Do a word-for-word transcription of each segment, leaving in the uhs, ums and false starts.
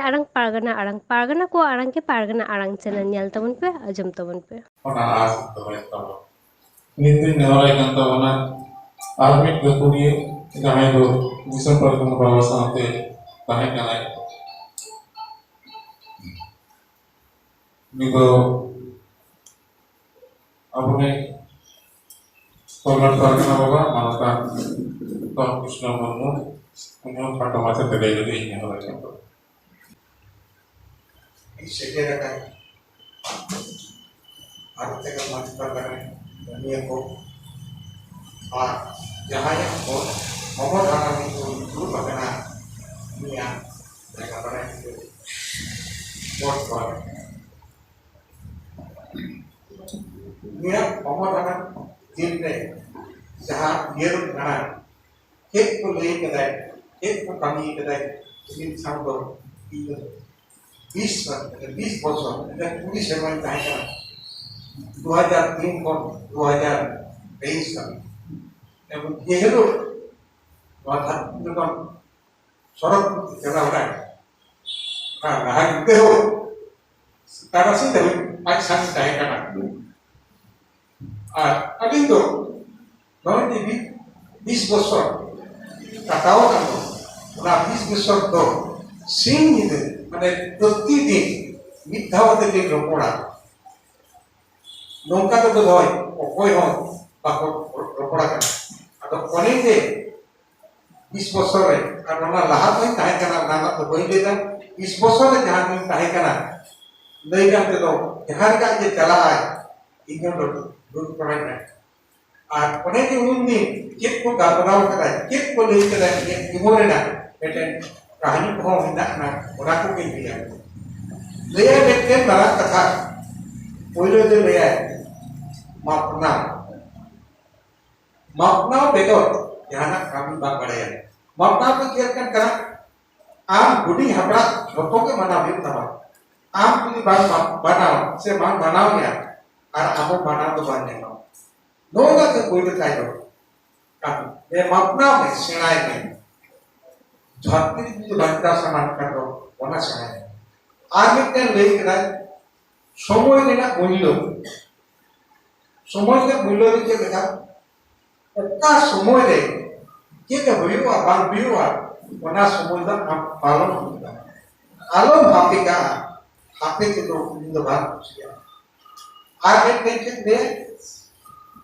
ᱟᱲᱟᱝ ᱯᱟᱨᱜᱟᱱᱟ ᱟᱲᱟᱝ, ᱯᱟᱨᱜᱟᱱᱟ ᱠᱚᱣᱟᱜ ᱟᱲᱟᱝ ᱜᱮ ᱯᱟᱨᱜᱟᱱᱟ ᱟᱲᱟᱝ ᱪᱮᱱᱮᱞ ᱧᱮᱞ ᱛᱟᱵᱚᱱ ᱯᱮ, ᱟᱸᱡᱚᱢ ᱛᱟᱵᱚᱱ ᱯᱮ᱾ ᱚᱱᱟ ᱟᱥ ᱫᱚᱦᱚᱭ ᱛᱟᱵᱚᱱ᱾ ᱱᱤᱛ ᱫᱚᱧ ᱱᱮᱦᱚᱨᱟᱭ ᱠᱟᱱ ᱛᱟᱵᱚᱱᱟ, ᱟᱨ ᱢᱤᱫ ᱜᱟᱹᱠᱷᱩᱲᱤᱭᱟᱹ, ᱡᱟᱦᱟᱸᱭ ᱫᱚ ᱫᱤᱥᱚᱢ ᱯᱟᱨᱜᱟᱱᱟ ᱵᱟᱵᱟ ᱥᱟᱶᱛᱮ ᱛᱟᱦᱮᱸ ᱠᱟᱱᱟᱭ᱾ ᱩᱱᱤ ᱫᱚ ᱟᱵᱚᱨᱮᱱ ᱥᱚᱨᱱᱟᱴ ᱯᱟᱨᱜᱟᱱᱟ ᱵᱟᱵᱟ ᱢᱟᱱᱚᱛᱟᱱ ᱨᱟᱢᱠᱨᱤᱥᱱᱚ ᱢᱩᱨᱢᱩ, ᱩᱱᱤ ᱦᱚᱸ ᱠᱷᱟᱴᱚ ᱢᱟᱪᱷᱟ ᱛᱮ ᱞᱟᱹᱭ ᱞᱟᱹᱜᱤᱫ ᱤᱧ ᱱᱮᱦᱚᱨ ᱟᱠᱟᱫ ᱠᱚᱣᱟ᱾ ᱤᱧ ᱥᱮᱴᱮᱨ ᱟᱠᱟᱱ ᱟᱨ ᱛᱮᱜᱮ ᱢᱟᱹᱡᱷᱤ ᱯᱟᱨᱜᱟᱱᱟ ᱠᱟᱹᱢᱤᱭᱟᱹ ᱠᱚ ᱟᱨ ᱡᱟᱦᱟᱸᱭᱟᱜ ᱠᱚ ᱦᱚᱢᱚᱨ ᱦᱟᱲᱟᱢ ᱠᱚ ᱫᱩᱲᱩᱵ ᱟᱠᱟᱱᱟ ᱩᱱᱤᱭᱟᱜ ᱡᱟᱭᱜᱟ ᱵᱟᱲᱟᱭ ᱠᱟᱛᱮ ᱵᱚᱨᱛᱚᱢᱟᱱ ᱱᱤᱭᱟᱹ ᱚᱢᱚᱨ ᱟᱠᱟᱱ ᱫᱤᱱ ᱨᱮ ᱡᱟᱦᱟᱸ ᱩᱭᱦᱟᱹᱨ ᱠᱟᱱᱟ, ᱪᱮᱫ ᱠᱚ ᱞᱟᱹᱭ ᱠᱟᱫᱟᱭ, ᱪᱮᱫ ᱠᱚ ᱠᱟᱹᱢᱤ ᱠᱟᱫᱟᱭ, ᱩᱱᱤ ᱥᱟᱶ ᱫᱚ ᱤᱧ ᱫᱚ ᱵᱤᱥ ᱥᱟᱞ, ᱵᱤᱥ ᱵᱚᱪᱷᱚᱨ, ᱠᱩᱲᱤ ᱥᱮᱨᱢᱟᱧ ᱛᱟᱦᱮᱸ ᱠᱟᱱᱟ, ᱫᱩ ᱦᱟᱡᱟᱨ ᱛᱤᱱ ᱠᱷᱚᱱ ᱫᱩ ᱦᱟᱡᱟᱨ ᱛᱮᱭᱤᱥ ᱥᱟᱞ᱾ ᱮᱵᱚᱝ ᱡᱮ ᱦᱤᱞᱳᱜ ᱱᱚᱣᱟ ᱫᱷᱟᱹᱨᱛᱤ ᱡᱚᱠᱷᱚᱱ ᱥᱚᱲᱚᱠ ᱪᱟᱞᱟᱣ ᱮᱱᱟᱭ, ᱚᱱᱟ ᱞᱟᱦᱟ ᱧᱤᱫᱟᱹ ᱦᱚᱸ ᱛᱟᱨᱟᱥᱤᱧ ᱫᱷᱟᱹᱵᱤᱡ ᱟᱡ ᱥᱟᱶ ᱛᱟᱦᱮᱸ ᱠᱟᱱᱟ᱾ ᱟᱨ ᱟᱹᱞᱤᱧ ᱫᱚ ᱱᱚᱜᱼᱚᱭ ᱡᱮ ᱵᱤᱥ ᱵᱚᱪᱷᱚᱨ ᱠᱟᱴᱟᱣ ᱟᱠᱟᱱ ᱫᱚ, ᱚᱱᱟ ᱵᱤᱥ ᱵᱚᱪᱷᱚᱨ ᱫᱚ ᱥᱤᱧ ᱧᱤᱫᱟᱹ, ᱢᱟᱱᱮ ᱯᱨᱚᱛᱤᱫᱤᱱ ᱢᱤᱫ ᱫᱷᱟᱣ ᱠᱟᱛᱮ ᱞᱤᱧ ᱨᱚᱯᱚᱲᱟ᱾ ᱱᱚᱝᱠᱟ ᱫᱚ ᱵᱳᱫᱷᱚᱭ ᱚᱠᱚᱭ ᱦᱚᱸ ᱵᱟᱠᱚ ᱨᱚᱯᱚᱲ ᱟᱠᱟᱱᱟ᱾ ᱟᱫᱚ ᱚᱱᱮ ᱡᱮ ᱵᱤᱥ ᱵᱚᱪᱷᱚᱨ ᱨᱮ, ᱟᱨ ᱚᱱᱟ ᱞᱟᱦᱟ ᱫᱚᱧ ᱛᱟᱦᱮᱸ ᱠᱟᱱᱟ, ᱚᱱᱟ ᱨᱮᱱᱟᱜ ᱫᱚ ᱵᱟᱹᱧ ᱞᱟᱹᱭᱫᱟ᱾ ᱵᱤᱥ ᱵᱚᱪᱷᱚᱨ ᱨᱮ ᱡᱟᱦᱟᱸ ᱫᱚᱧ ᱛᱟᱦᱮᱸ ᱠᱟᱱᱟ, ᱞᱟᱹᱭ ᱜᱟᱱ ᱛᱮᱫᱚ ᱡᱟᱦᱟᱸ ᱨᱮᱜᱮ ᱟᱡ ᱮ ᱪᱟᱞᱟᱜᱼᱟᱭ, ᱤᱧ ᱦᱚᱸ ᱞᱩᱴ ᱠᱚᱨᱟᱧ ᱢᱮ᱾ ᱟᱨ ᱚᱱᱮ ᱡᱮ ᱩᱱ ᱫᱤᱱ ᱪᱮᱫ ᱠᱚ ᱜᱟᱞᱢᱟᱨᱟᱣ ᱠᱟᱫᱟᱭ, ᱪᱮᱫ ᱠᱚ ᱞᱟᱹᱭ ᱠᱟᱫᱟᱭ, ᱤᱧᱟᱹᱜ ᱡᱤᱵᱚᱱ ᱨᱮᱱᱟᱜ ᱢᱤᱫᱴᱮᱱ ᱠᱟᱹᱦᱱᱤ ᱠᱚᱦᱚᱸ ᱢᱮᱱᱟᱜᱼᱟ, ᱚᱱᱟ ᱠᱚᱜᱮ ᱞᱟᱹᱭᱟ᱾ ᱞᱟᱹᱭᱟᱭ ᱢᱤᱫᱴᱮᱱ ᱢᱟᱨᱟᱝ ᱠᱟᱛᱷᱟ, ᱯᱳᱭᱞᱳ ᱫᱚ ᱞᱟᱹᱭᱟᱭ, ᱢᱟᱯᱱᱟ, ᱢᱟᱯᱱᱟ ᱵᱮᱜᱚᱨ ᱡᱟᱦᱟᱱᱟᱜ ᱠᱟᱹᱢᱤ ᱵᱟᱝ ᱵᱟᱲᱟᱭᱟ᱾ ᱢᱟᱯᱱᱟ ᱫᱚ ᱪᱮᱫ ᱞᱮᱠᱟᱱ ᱠᱟᱱᱟ? ᱟᱢ ᱦᱩᱰᱤᱧ ᱦᱟᱯᱲᱟᱜ ᱡᱷᱚᱛᱚ ᱜᱮ ᱢᱟᱱᱟᱣ ᱦᱩᱭᱩᱜ ᱛᱟᱢᱟ᱾ ᱟᱢ ᱡᱩᱫᱤ ᱵᱟᱢ ᱢᱟᱱᱟᱣ ᱥᱮ ᱵᱟᱢ ᱢᱟᱱᱟᱣ ᱮᱭᱟ, ᱟᱨ ᱟᱵᱚ ᱢᱟᱱᱟᱣ ᱫᱚ ᱵᱟᱝ ᱧᱟᱢᱚᱜᱼᱟ᱾ ᱱᱚᱣᱟ ᱜᱮ ᱯᱳᱭᱞᱳ ᱛᱟᱭ ᱫᱚ ᱠᱟᱹᱢᱤ᱾ ᱮ, ᱢᱟᱯᱱᱟᱣ ᱢᱮ, ᱥᱮᱬᱟᱭ ᱢᱮ᱾ ᱡᱷᱟᱹᱨᱛᱤ ᱡᱩᱫᱤ ᱵᱟᱧᱪᱟᱣ ᱥᱟᱱᱟᱢ ᱠᱷᱟᱱ ᱫᱚ ᱚᱱᱟ ᱥᱮᱬᱟᱭᱟ᱾ ᱟᱨ ᱢᱤᱫᱴᱮᱱ ᱞᱟᱹᱭ ᱠᱮᱫᱟᱭ, ᱥᱚᱢᱚᱭ ᱨᱮᱱᱟᱜ ᱢᱩᱞᱞᱚ᱾ ᱥᱚᱢᱚᱭ ᱨᱮᱱᱟᱜ ᱢᱩᱞᱞᱚ ᱫᱚ ᱪᱮᱫ ᱞᱮᱠᱟ? ᱚᱠᱟ ᱥᱚᱢᱚᱭ ᱨᱮ ᱪᱮᱫ ᱦᱩᱭᱩᱜᱼᱟ ᱵᱟᱝ ᱦᱩᱭᱩᱜᱼᱟ, ᱚᱱᱟ ᱥᱚᱢᱚᱭ ᱫᱚ ᱟᱢ ᱯᱟᱞᱚᱱ ᱦᱩᱭᱩᱜᱼᱟ᱾ ᱟᱞᱚᱢ ᱦᱟᱯᱮ ᱠᱟᱜᱼᱟ, ᱦᱟᱯᱮ ᱛᱮᱫᱚ ᱩᱱᱤ ᱫᱚ ᱵᱟᱝ ᱠᱩᱥᱤᱭᱟᱜᱼᱟ᱾ ᱟᱨ ᱢᱤᱫᱴᱮᱱ ᱪᱮᱫ ᱞᱟᱹᱭ?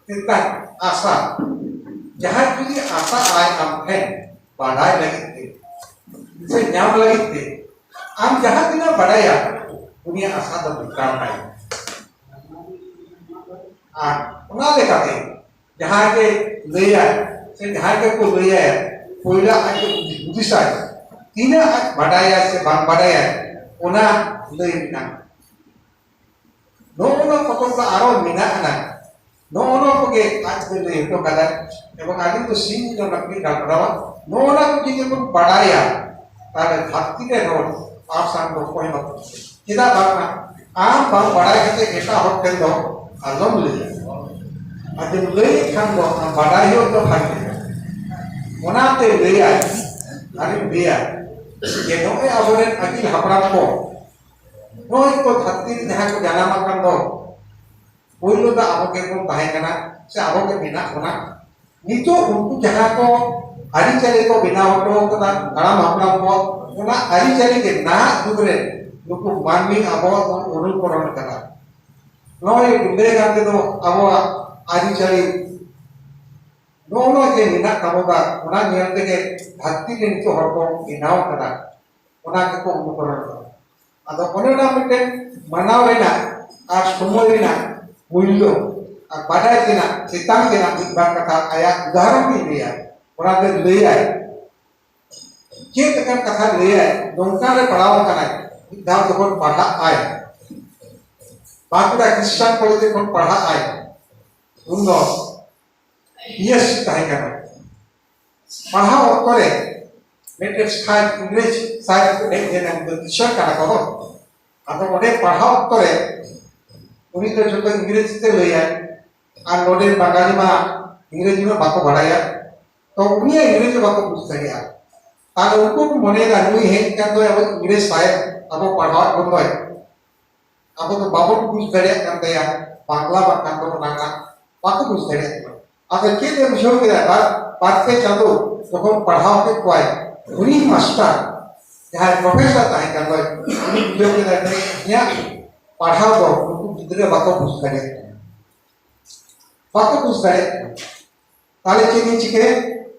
ᱢᱤᱫᱴᱟᱝ ᱟᱥᱟ᱾ ᱡᱟᱦᱟᱸᱭ ᱡᱩᱫᱤ ᱟᱥᱟ ᱟᱭ ᱟᱢ ᱴᱷᱮᱱ ᱵᱟᱰᱟᱭ ᱞᱟᱹᱜᱤᱫ ᱛᱮ ᱥᱮ ᱧᱟᱢ ᱞᱟᱹᱜᱤᱫ ᱛᱮ, ᱟᱢ ᱡᱟᱦᱟᱸ ᱛᱤᱱᱟᱹᱜ ᱵᱟᱰᱟᱭᱟ, ᱩᱱᱤᱭᱟᱜ ᱟᱥᱟ ᱫᱚ ᱵᱮᱠᱟᱨ ᱛᱟᱭ᱾ ᱟᱨ ᱚᱱᱟ ᱞᱮᱠᱟᱛᱮ ᱡᱟᱦᱟᱸᱭ ᱜᱮ ᱞᱟᱹᱭᱟᱭ ᱥᱮ ᱡᱟᱦᱟᱸᱭ ᱜᱮᱠᱚ ᱞᱟᱹᱭᱟᱭ, ᱯᱳᱭᱞᱳ ᱟᱡ ᱜᱮ ᱦᱩᱫᱤᱥᱟᱭ, ᱛᱤᱱᱟᱹᱜ ᱟᱡ ᱵᱟᱰᱟᱭᱟ ᱥᱮ ᱵᱟᱝ ᱵᱟᱰᱟᱭᱟ, ᱚᱱᱟ ᱞᱟᱹᱭ ᱢᱮᱱᱟᱜᱼᱟ᱾ ᱱᱚᱜᱼᱚ ᱱᱚᱣᱟ ᱯᱚᱛᱚᱵ ᱫᱚ ᱟᱨᱚ ᱢᱮᱱᱟᱜ ᱟᱱᱟ᱾ ᱱᱚᱜᱼᱚ ᱱᱚᱣᱟ ᱠᱚᱜᱮ ᱟᱡ ᱫᱚ ᱞᱟᱹᱭ ᱦᱚᱴᱚ ᱠᱟᱫᱟᱭ᱾ ᱮᱵᱚᱝ ᱟᱹᱞᱤᱧ ᱫᱚ ᱥᱤᱧ ᱧᱤᱫᱟᱹ ᱚᱱᱟ ᱠᱚᱞᱤᱧ ᱜᱟᱞᱢᱟᱨᱟᱣᱟ᱾ ᱱᱚᱜᱼᱚ ᱱᱚᱣᱟ ᱠᱚ ᱡᱩᱫᱤ ᱵᱚᱱ ᱵᱟᱲᱟᱭᱟ, ᱛᱟᱦᱞᱮ ᱫᱷᱟᱹᱨᱛᱤ ᱨᱮ ᱨᱚᱲ ᱟᱨ ᱥᱟᱝ ᱫᱚ ᱚᱠᱚᱭ ᱦᱚᱸ ᱵᱟᱠᱚ ᱵᱩᱡᱷᱟᱹᱣᱟ᱾ ᱪᱮᱫᱟᱜ ᱵᱟᱝᱢᱟ ᱟᱢ ᱵᱟᱢ ᱵᱟᱲᱟᱭ ᱠᱟᱛᱮ ᱮᱴᱟᱜ ᱦᱚᱲ ᱴᱷᱮᱱ ᱫᱚ ᱟᱞᱚᱢ ᱞᱟᱹᱭᱟ᱾ ᱟᱨ ᱡᱩᱫᱤᱢ ᱞᱟᱹᱭᱮᱫ ᱠᱷᱟᱱ ᱫᱚ ᱟᱢ ᱵᱟᱰᱟᱭ ᱦᱩᱭᱩᱜ ᱫᱚ ᱵᱷᱟᱜᱮ᱾ ᱚᱱᱟᱛᱮ ᱞᱟᱹᱭᱟᱭ, ᱟᱨᱤᱧ ᱞᱟᱹᱭᱟ ᱡᱮ ᱱᱚᱜᱼᱚᱭ ᱟᱵᱚᱨᱮᱱ ᱟᱹᱜᱤᱞ ᱦᱟᱯᱲᱟᱢ ᱠᱚ, ᱱᱚᱜᱼᱚᱭ ᱠᱚ ᱫᱷᱟᱹᱨᱛᱤ ᱨᱮ ᱡᱟᱦᱟᱸ ᱠᱚ ᱡᱟᱱᱟᱢ ᱟᱠᱟᱱ ᱫᱚ, ᱯᱳᱭᱞᱳ ᱫᱚ ᱟᱵᱚ ᱜᱮᱵᱚᱱ ᱛᱟᱦᱮᱸ ᱠᱟᱱᱟ ᱥᱮ ᱟᱵᱚ ᱜᱮ ᱢᱮᱱᱟᱜ ᱵᱚᱱᱟ᱾ ᱱᱤᱛᱚᱜ ᱩᱱᱠᱩ ᱡᱟᱦᱟᱸ ᱠᱚ ᱟᱹᱨᱤᱪᱟᱹᱞᱤ ᱠᱚ ᱵᱮᱱᱟᱣ ᱦᱚᱴᱚ ᱠᱟᱫᱟ ᱦᱟᱲᱟᱢ ᱦᱟᱯᱲᱟᱢ ᱠᱚ, ᱚᱱᱟ ᱟᱹᱨᱤᱪᱟᱹᱞᱤ ᱜᱮ ᱱᱟᱦᱟᱜ ᱡᱩᱜᱽ ᱨᱮ ᱱᱩᱠᱩ ᱢᱟᱹᱱᱢᱤ ᱟᱵᱚ ᱵᱚᱱ ᱚᱱᱩᱠᱚᱨᱚᱱ ᱠᱟᱫᱟ᱾ ᱱᱚᱜᱼᱚᱭ ᱚᱸᱰᱮ ᱜᱟᱱ ᱛᱮᱫᱚ ᱟᱵᱚᱣᱟᱜ ᱟᱹᱨᱤᱪᱟᱹᱞᱤ ᱱᱚᱜᱼᱚ ᱱᱚᱣᱟ ᱡᱮ ᱢᱮᱱᱟᱜ ᱛᱟᱵᱚᱱᱟ, ᱚᱱᱟ ᱧᱮᱞ ᱛᱮᱜᱮ ᱫᱷᱟᱹᱨᱛᱤ ᱨᱮ ᱱᱤᱛᱚᱜ ᱦᱚᱲ ᱠᱚ ᱵᱮᱱᱟᱣ ᱠᱟᱫᱟ, ᱚᱱᱟ ᱜᱮᱠᱚ ᱚᱱᱩᱠᱚᱨᱚᱱ ᱠᱟᱫᱟ᱾ ᱟᱫᱚ ᱚᱱᱮ ᱚᱱᱟ ᱢᱤᱫᱴᱮᱱ ᱢᱟᱱᱟᱣ ᱨᱮᱱᱟᱜ ᱟᱨ ᱥᱚᱢᱚᱭ ᱨᱮᱱᱟᱜ ᱢᱩᱞᱞᱚ ᱟᱨ ᱵᱟᱰᱟᱭ ᱨᱮᱱᱟᱜ ᱪᱮᱛᱟᱱ ᱨᱮᱱᱟᱜ ᱢᱤᱫ ᱵᱟᱨ ᱠᱟᱛᱷᱟ ᱟᱭᱟᱜ ᱩᱫᱟᱦᱚᱨᱚᱱ ᱜᱮ ᱞᱟᱹᱭᱟ᱾ ᱚᱱᱟ ᱫᱚ ᱞᱟᱹᱭᱟᱭ, ᱪᱮᱫ ᱞᱮᱠᱟᱱ ᱠᱟᱛᱷᱟ ᱞᱟᱹᱭᱟᱭ, ᱱᱚᱝᱠᱟ ᱨᱮ ᱯᱟᱲᱦᱟᱣ ᱟᱠᱟᱱᱟᱭ᱾ ᱢᱤᱫ ᱫᱷᱟᱣ ᱡᱚᱠᱷᱚᱱ ᱯᱟᱲᱦᱟᱜ ᱟᱭ, ᱵᱟᱸᱠᱩᱲᱟ ᱠᱷᱨᱤᱥᱴᱟᱱ ᱠᱚᱞᱮᱡᱽ ᱡᱚᱠᱷᱚᱱ ᱯᱟᱲᱦᱟᱜ ᱟᱭ, ᱩᱱ ᱫᱚ ᱵᱤᱭᱮᱥ ᱛᱟᱦᱮᱸ ᱠᱟᱱᱟ᱾ ᱯᱟᱲᱦᱟᱣ ᱚᱠᱛᱚ ᱨᱮ ᱢᱤᱫᱴᱮᱱ ᱥᱟᱭ, ᱤᱝᱨᱮᱡᱽ ᱥᱟᱭ ᱠᱚ ᱦᱮᱡ ᱞᱮᱱᱟ, ᱩᱱᱠᱩ ᱫᱚ ᱠᱤᱥᱟᱹᱬ ᱠᱟᱱᱟ ᱠᱚ ᱛᱚ᱾ ᱟᱫᱚ ᱚᱸᱰᱮ ᱯᱟᱲᱦᱟᱣ ᱚᱠᱛᱚ ᱨᱮ ᱩᱱᱤ ᱫᱚ ᱡᱚᱛᱚ ᱤᱝᱨᱮᱡᱤ ᱛᱮ ᱞᱟᱹᱭᱟᱭ, ᱟᱨ ᱱᱚᱰᱮ ᱵᱟᱝᱜᱟᱞᱤ ᱢᱟ ᱤᱝᱨᱮᱡᱤ ᱢᱟ ᱵᱟᱠᱚ ᱵᱟᱲᱟᱭᱟ, ᱛᱚ ᱩᱱᱤᱭᱟᱜ ᱤᱝᱨᱮᱡᱤ ᱵᱟᱠᱚ ᱵᱩᱡᱽ ᱫᱟᱲᱮᱭᱟᱜᱼᱟ᱾ ᱛᱟᱦᱞᱮ ᱩᱱᱠᱩ ᱠᱚ ᱢᱚᱱᱮᱭᱮᱫᱟ, ᱱᱩᱭ ᱦᱮᱡ ᱠᱟᱱ ᱫᱚᱭ ᱟᱵᱚ ᱤᱝᱨᱮᱡᱽ ᱥᱟᱦᱮᱵᱽ, ᱟᱵᱚ ᱯᱟᱲᱦᱟᱣᱮᱫ ᱵᱚᱱ ᱫᱚᱭ, ᱟᱵᱚ ᱫᱚ ᱵᱟᱵᱚᱱ ᱵᱩᱡᱽ ᱫᱟᱲᱮᱭᱟᱜ ᱠᱟᱱ ᱛᱟᱭᱟ ᱵᱟᱝᱞᱟ, ᱵᱟᱝᱠᱷᱟᱱ ᱫᱚ ᱚᱱᱟ ᱨᱮᱱᱟᱜ ᱵᱟᱠᱚ ᱵᱩᱡᱽ ᱫᱟᱲᱮᱭᱟᱜ ᱠᱟᱱᱟ᱾ ᱟᱫᱚ ᱪᱮᱫ ᱮ ᱵᱩᱡᱷᱟᱹᱣ ᱠᱮᱫᱟ? ᱵᱟᱨ, ᱵᱟᱨ ᱯᱮ ᱪᱟᱸᱫᱳ ᱡᱚᱠᱷᱚᱱ ᱯᱟᱲᱦᱟᱣ ᱠᱮᱫ ᱠᱚᱣᱟᱭ, ᱩᱱᱤ ᱢᱟᱥᱴᱟᱨ, ᱡᱟᱦᱟᱸᱭ ᱯᱨᱚᱯᱷᱮᱥᱚᱨ ᱛᱟᱦᱮᱸ ᱠᱟᱱ ᱫᱚᱭ, ᱩᱱᱤ ᱵᱩᱡᱷᱟᱹᱣ ᱠᱮᱫᱟᱭ ᱡᱮ ᱤᱧᱟᱹᱜ ᱯᱟᱲᱦᱟᱣ ᱫᱚ ᱩᱱᱠᱩ ᱜᱤᱫᱽᱨᱟᱹ ᱵᱟᱠᱚ ᱵᱩᱡᱽ ᱫᱟᱲᱮᱭᱟᱜ ᱠᱟᱱᱟ, ᱵᱟᱠᱚ ᱵᱩᱡᱽ ᱫᱟᱲᱮᱭᱟᱜ ᱠᱟᱱᱟ᱾ ᱛᱟᱦᱞᱮ ᱪᱮᱫ ᱤᱧ ᱪᱤᱠᱟᱹᱭᱟ?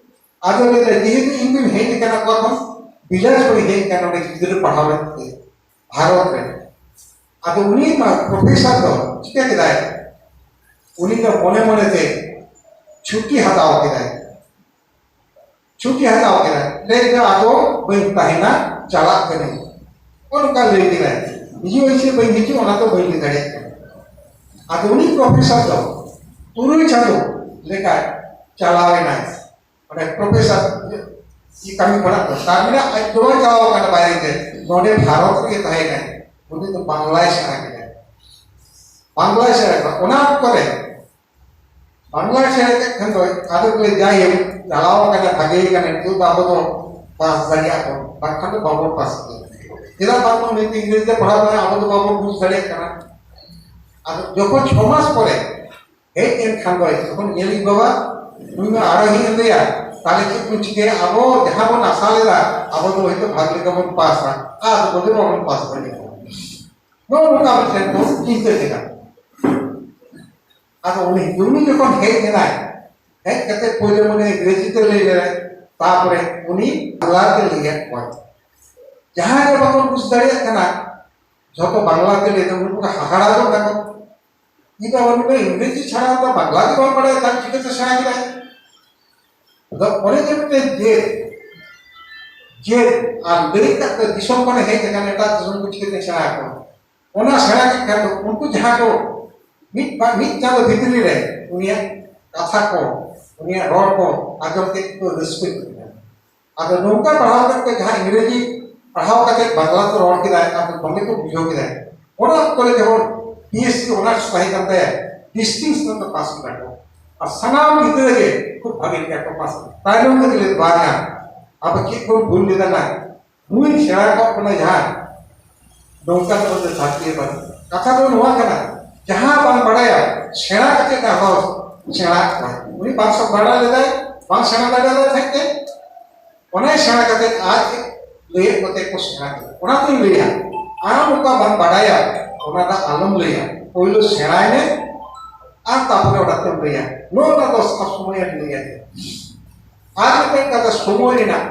ᱟᱫᱚ ᱞᱟᱹᱭ ᱫᱟ, ᱡᱮᱦᱮᱛᱩ ᱤᱧ ᱫᱚᱧ ᱦᱮᱡ ᱟᱠᱟᱱᱟ ᱠᱚ ᱠᱷᱚᱱ, ᱵᱤᱞᱟᱥᱯᱩᱨᱤ ᱦᱮᱡ ᱟᱠᱟᱱᱟ ᱚᱸᱰᱮ ᱜᱤᱫᱽᱨᱟᱹ ᱯᱟᱲᱦᱟᱣ ᱞᱟᱹᱜᱤᱫ ᱛᱮ ᱵᱷᱟᱨᱚᱛ ᱨᱮ᱾ ᱟᱫᱚ ᱩᱱᱤ ᱢᱟ ᱯᱨᱚᱯᱷᱮᱥᱚᱨ ᱫᱚ ᱪᱤᱠᱟᱹ ᱠᱮᱫᱟᱭ? ᱩᱱᱤ ᱫᱚ ᱢᱚᱱᱮ ᱢᱚᱱᱮ ᱛᱮ ᱪᱷᱩᱴᱤ ᱦᱟᱛᱟᱣ ᱠᱮᱫᱟᱭ, ᱪᱷᱩᱴᱤ ᱦᱟᱛᱟᱣ ᱠᱮᱫᱟᱭ, ᱞᱟᱹᱭ ᱠᱮᱫᱟ, "ᱟᱫᱚ ᱵᱟᱹᱧ ᱛᱟᱦᱮᱱᱟ, ᱪᱟᱞᱟᱜ ᱠᱟᱹᱱᱟᱹᱧ", ᱚᱱᱠᱟ ᱞᱟᱹᱭ ᱠᱮᱫᱟᱭ᱾ ᱱᱤᱡᱮ ᱦᱚᱸ ᱤᱥᱤᱱ ᱵᱟᱹᱧ ᱦᱤᱡᱩᱜ, ᱚᱱᱟ ᱫᱚ ᱵᱟᱹᱧ ᱞᱟᱹᱭ ᱫᱟᱲᱮᱭᱟᱜ ᱠᱟᱱᱟ᱾ ᱟᱫᱚ ᱩᱱᱤ ᱯᱨᱚᱯᱷᱮᱥᱚᱨ ᱫᱚ ᱛᱩᱨᱩᱭ ᱪᱟᱸᱫᱚ ᱞᱮᱠᱟ ᱪᱟᱞᱟᱣ ᱮᱱᱟᱭ᱾ ᱚᱸᱰᱮ ᱯᱨᱚᱯᱷᱮᱥᱚᱨ ᱤᱭᱟᱹ ᱠᱟᱹᱢᱤ ᱠᱷᱚᱱᱟᱜ ᱫᱚ ᱛᱟᱨ ᱢᱟᱱᱮ ᱟᱡ ᱫᱚ ᱵᱟᱭ ᱪᱟᱞᱟᱣ ᱟᱠᱟᱱᱟ ᱵᱟᱭᱨᱮ ᱛᱮ, ᱱᱚᱰᱮ ᱵᱷᱟᱨᱚᱛ ᱨᱮᱜᱮ ᱛᱟᱦᱮᱸ ᱠᱟᱱᱟᱭ᱾ ᱩᱱᱤ ᱫᱚ ᱵᱟᱝᱞᱟᱭ ᱥᱮᱬᱟ ᱠᱮᱫᱟᱭ, ᱵᱟᱝᱞᱟᱭ ᱥᱮᱬᱟ ᱠᱮᱫᱟ᱾ ᱚᱱᱟ ᱚᱠᱛᱚ ᱨᱮ ᱵᱟᱝᱞᱟᱭ ᱥᱮᱬᱟ ᱠᱮᱫ ᱠᱷᱟᱱ ᱫᱚ ᱟᱫᱚ ᱠᱚ ᱞᱟᱹᱭ, ᱡᱟᱭᱦᱳᱠ, ᱪᱟᱞᱟᱣ ᱟᱠᱟᱱᱟ, ᱵᱷᱟᱜᱮ ᱠᱟᱱᱟ, ᱱᱤᱛᱚᱜ ᱫᱚ ᱟᱵᱚ ᱫᱚ ᱯᱟᱥ ᱫᱟᱲᱮᱭᱟᱜ ᱵᱚᱱ, ᱵᱟᱝᱠᱷᱟᱱ ᱫᱚ ᱵᱟᱵᱚᱱ ᱯᱟᱥ ᱠᱮᱭᱟ᱾ ᱪᱮᱫᱟᱜ ᱵᱟᱝ? ᱩᱱᱤ ᱫᱚ ᱤᱝᱨᱮᱡᱤ ᱛᱮ ᱯᱟᱲᱦᱟᱣ ᱠᱟᱱᱟ, ᱟᱵᱚ ᱫᱚ ᱵᱟᱵᱚᱱ ᱵᱩᱡᱽ ᱫᱟᱲᱮᱭᱟᱜ ᱠᱟᱱᱟ᱾ ᱟᱫᱚ ᱡᱚᱠᱷᱚᱱ ᱪᱷᱚ ᱢᱟᱥ ᱯᱚᱨᱮ ᱦᱮᱡ ᱮᱱ ᱠᱷᱟᱱ ᱫᱚ, ᱛᱚᱠᱷᱚᱱ ᱧᱮᱞ ᱤᱧ ᱵᱟᱵᱟ, ᱱᱩᱭ ᱢᱟ ᱟᱨᱚ ᱦᱮᱡ ᱮᱱ ᱫᱚᱭᱟ, ᱛᱟᱦᱞᱮ ᱪᱮᱫ ᱵᱚᱱ ᱪᱤᱠᱟᱹᱭᱟ? ᱟᱵᱚ ᱡᱟᱦᱟᱸ ᱵᱚᱱ ᱟᱥᱟ ᱞᱮᱫᱟ, ᱟᱵᱚ ᱫᱚ ᱦᱚᱭᱛᱳ ᱵᱷᱟᱜᱽ ᱞᱮᱠᱟ ᱵᱚᱱ ᱯᱟᱥᱟ, ᱟᱨ ᱟᱵᱚ ᱫᱚ ᱵᱟᱵᱚᱱ ᱯᱟᱥ ᱫᱟᱲᱮᱭᱟᱜᱼᱟ᱾ ᱱᱚᱜᱼᱚ ᱱᱚᱝᱠᱟ ᱢᱤᱫᱴᱮᱱ ᱠᱚ ᱪᱤᱱᱛᱟᱹ ᱠᱮᱫᱟ᱾ ᱟᱫᱚ ᱩᱱᱤ ᱩᱱᱤ ᱡᱚᱠᱷᱚᱱ ᱦᱮᱡ ᱮᱱᱟᱭ, ᱦᱮᱡ ᱠᱟᱛᱮ ᱯᱳᱭᱞᱳ ᱢᱟᱱᱮ ᱤᱝᱨᱮᱡᱤ ᱛᱮ ᱞᱟᱹᱭ ᱞᱮᱫᱟᱭ, ᱛᱟᱨᱯᱚᱨᱮ ᱩᱱᱤ ᱵᱟᱝᱞᱟ ᱛᱮ ᱞᱟᱹᱭᱟᱫ ᱠᱚᱣᱟᱭ᱾ ᱡᱟᱦᱟᱸᱭ ᱜᱮ ᱵᱟᱠᱚ ᱵᱩᱡᱽ ᱫᱟᱲᱮᱭᱟᱜ ᱠᱟᱱᱟ, ᱡᱷᱚᱛᱚ ᱵᱟᱝᱞᱟ ᱛᱮ ᱞᱟᱹᱭ ᱫᱚ ᱩᱱᱠᱩ ᱠᱚ ᱦᱟᱦᱟᱲᱟ ᱜᱚᱫ ᱱᱟᱠᱚ᱾ ᱤᱧ ᱫᱚ ᱟᱵᱚ ᱱᱩᱭ ᱤᱝᱨᱮᱡᱤ ᱪᱷᱟᱲᱟ ᱫᱚ ᱵᱟᱝᱞᱟ ᱜᱮ ᱵᱟᱝ ᱵᱟᱲᱟᱭ ᱠᱷᱟᱱ ᱪᱤᱠᱟᱹᱛᱮ ᱥᱮᱬᱟ ᱠᱮᱫᱟᱭ? ᱟᱫᱚ ᱚᱱᱮ ᱡᱮ ᱢᱤᱫᱴᱮᱱ ᱡᱮᱫ, ᱡᱮᱫ ᱟᱨ ᱞᱟᱹᱭ ᱠᱟᱜ ᱫᱚ ᱫᱤᱥᱚᱢ ᱠᱷᱚᱱᱮ ᱦᱮᱡ ᱟᱠᱟᱱᱟ, ᱮᱴᱟᱜ ᱫᱤᱥᱚᱢ ᱠᱚ ᱪᱤᱠᱟᱹᱛᱮ ᱥᱮᱬᱟ ᱟᱠᱚᱣᱟ? ᱚᱱᱟ ᱥᱮᱬᱟ ᱠᱮᱫ ᱠᱷᱟᱱ ᱫᱚ ᱩᱱᱠᱩ ᱡᱟᱦᱟᱸ ᱠᱚ ᱢᱤᱫ ᱵᱟ-, ᱢᱤᱫ ᱪᱟᱸᱫᱚ ᱵᱷᱤᱛᱨᱤ ᱨᱮ ᱩᱱᱤᱭᱟᱜ ᱠᱟᱛᱷᱟ ᱠᱚ, ᱩᱱᱤᱭᱟᱜ ᱨᱚᱲ ᱠᱚ ᱟᱸᱡᱚᱢ ᱠᱮᱫ ᱠᱚ ᱨᱟᱹᱥᱠᱟᱹ ᱠᱮᱫᱟ᱾ ᱟᱫᱚ ᱱᱚᱝᱠᱟ ᱯᱟᱲᱦᱟᱣ ᱠᱟᱛᱮ ᱡᱟᱦᱟᱸ ᱤᱝᱨᱮᱡᱤ ᱯᱟᱲᱦᱟᱣ ᱠᱟᱛᱮ ᱵᱟᱝᱞᱟ ᱛᱮ ᱨᱚᱲ ᱠᱮᱫᱟᱭ, ᱟᱫᱚ ᱫᱚᱢᱮ ᱠᱚ ᱵᱩᱡᱷᱟᱹᱣ ᱠᱮᱫᱟ᱾ ᱚᱱᱟ ᱚᱠᱛᱚ ᱨᱮ ᱡᱮᱢᱚᱱ ᱵᱤ ᱮᱥ ᱥᱤ ᱚᱱᱟᱨᱥ ᱛᱟᱦᱮᱸ ᱠᱟᱱ ᱛᱟᱭᱟ, ᱰᱤᱥᱴᱤᱝᱥᱚᱱ ᱛᱮ ᱯᱟᱥ ᱠᱮᱫᱟ ᱠᱚ᱾ ᱟᱨ ᱥᱟᱱᱟᱢ ᱜᱤᱫᱽᱨᱟᱹ ᱜᱮ ᱠᱷᱩᱵ ᱵᱷᱟᱜᱮ ᱞᱮᱠᱟ ᱠᱚ ᱯᱟᱥ ᱠᱮᱫᱟ᱾ ᱛᱟᱭᱱᱚᱢ ᱛᱮ ᱞᱟᱹᱭ ᱵᱟᱝᱟ, ᱟᱵᱚ ᱪᱮᱫ ᱵᱚᱱ ᱵᱷᱩᱞ ᱞᱮᱫᱟ ᱱᱟ? ᱱᱩᱭ ᱥᱮᱬᱟ ᱠᱚᱜ ᱠᱟᱱᱟ ᱡᱟᱦᱟᱸ, ᱱᱚᱝᱠᱟ ᱫᱚ ᱫᱷᱟᱹᱨᱛᱤ ᱨᱮ ᱵᱟᱹᱱᱩᱜ᱾ ᱠᱟᱛᱷᱟ ᱫᱚ ᱱᱚᱣᱟ ᱠᱟᱱᱟ, ᱡᱟᱦᱟᱸ ᱵᱟᱝ ᱵᱟᱲᱟᱭᱟ, ᱥᱮᱬᱟ ᱠᱟᱛᱮ ᱨᱮᱦᱚᱸ ᱥᱮᱬᱟ ᱠᱚᱣᱟ᱾ ᱩᱱᱤ ᱵᱟᱝ ᱥᱚ ᱵᱟᱲᱟᱭ ᱞᱮᱫᱟᱭ, ᱵᱟᱝ ᱥᱮᱬᱟ ᱫᱟᱲᱮᱭᱟᱫᱟᱭ ᱛᱟᱦᱮᱸᱫ ᱛᱮ, ᱚᱱᱟᱭ ᱥᱮᱬᱟ ᱠᱟᱛᱮ ᱟᱡ ᱞᱟᱹᱭᱮᱫ ᱠᱚᱛᱮ ᱠᱚ ᱥᱮᱬᱟ ᱠᱮᱫᱟ᱾ ᱚᱱᱟ ᱫᱚᱧ ᱞᱟᱹᱭᱟ, ᱟᱢ ᱚᱠᱟ ᱵᱟᱢ ᱵᱟᱲᱟᱭᱟ, ᱚᱱᱟ ᱫᱚ ᱟᱞᱚᱢ ᱞᱟᱹᱭᱟ᱾ ᱯᱳᱭᱞᱳ ᱥᱮᱬᱟᱭ ᱢᱮ, ᱟᱨ ᱛᱟᱨᱯᱚᱨᱮ ᱚᱱᱟ ᱛᱮᱢ ᱞᱟᱹᱭᱟ᱾ ᱱᱚᱣᱟ ᱫᱚ ᱥᱚᱵ ᱥᱚᱢᱚᱭ ᱮᱢ ᱞᱟᱹᱭᱟ᱾ ᱟᱨ ᱢᱤᱫᱴᱮᱱ ᱠᱟᱛᱷᱟ, ᱥᱚᱢᱚᱭ ᱨᱮᱱᱟᱜ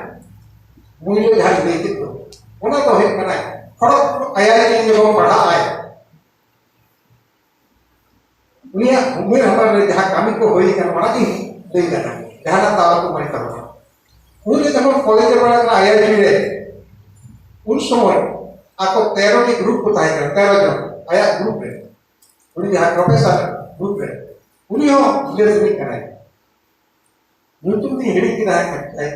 ᱢᱩᱞᱞᱚ ᱡᱟᱦᱟᱸᱧ ᱞᱟᱹᱭ ᱠᱮᱫ ᱫᱚ, ᱚᱱᱟ ᱫᱚ ᱦᱩᱭᱩᱜ ᱠᱟᱱᱟ, ᱠᱷᱚᱲᱚᱜᱽᱯᱩᱨ ᱟᱭ ᱟᱭ ᱴᱤ ᱡᱚᱠᱷᱚᱱ ᱯᱟᱲᱦᱟᱜ ᱟᱭ, ᱩᱱᱤᱭᱟᱜ ᱩᱢᱮᱨ ᱦᱟᱢᱟᱞ ᱨᱮ ᱡᱟᱦᱟᱸ ᱠᱟᱹᱢᱤ ᱠᱚ ᱦᱩᱭ ᱟᱠᱟᱱᱟ, ᱚᱱᱟ ᱜᱤᱧ ᱞᱟᱹᱭ ᱫᱟᱲᱮᱭᱟᱜᱼᱟ, ᱡᱟᱦᱟᱱᱟᱜ ᱫᱟᱣ ᱠᱚ ᱮᱢᱟᱭ ᱛᱟᱵᱚᱱᱟ᱾ ᱩᱱᱤ ᱡᱚᱠᱷᱚᱱ ᱠᱚᱞᱮᱡᱽ ᱨᱮ ᱯᱟᱲᱦᱟᱜ ᱠᱟᱱᱟ, ᱟᱭ ᱟᱭ ᱴᱤ ᱨᱮ, ᱩᱱ ᱥᱚᱢᱚᱭ ᱟᱠᱚ ᱛᱮᱨᱚ ᱴᱤ ᱜᱨᱩᱯ ᱠᱚ ᱛᱟᱦᱮᱸ ᱠᱟᱱᱟ, ᱛᱮᱨᱚ ᱡᱚᱱ ᱟᱭᱟᱜ ᱜᱨᱩᱯ ᱨᱮ, ᱩᱱᱤ ᱡᱟᱦᱟᱸ ᱯᱨᱚᱯᱷᱮᱥᱚᱨ ᱜᱨᱩᱯ ᱨᱮ, ᱩᱱᱤ ᱦᱚᱸ ᱵᱤᱞᱟᱹᱛ ᱨᱤᱱᱤᱡ ᱠᱟᱱᱟᱭ᱾ ᱧᱩᱛᱩᱢ ᱫᱚᱧ ᱦᱤᱲᱤᱧ ᱠᱮᱫᱟ ᱦᱟᱸᱜ ᱠᱷᱟᱱ᱾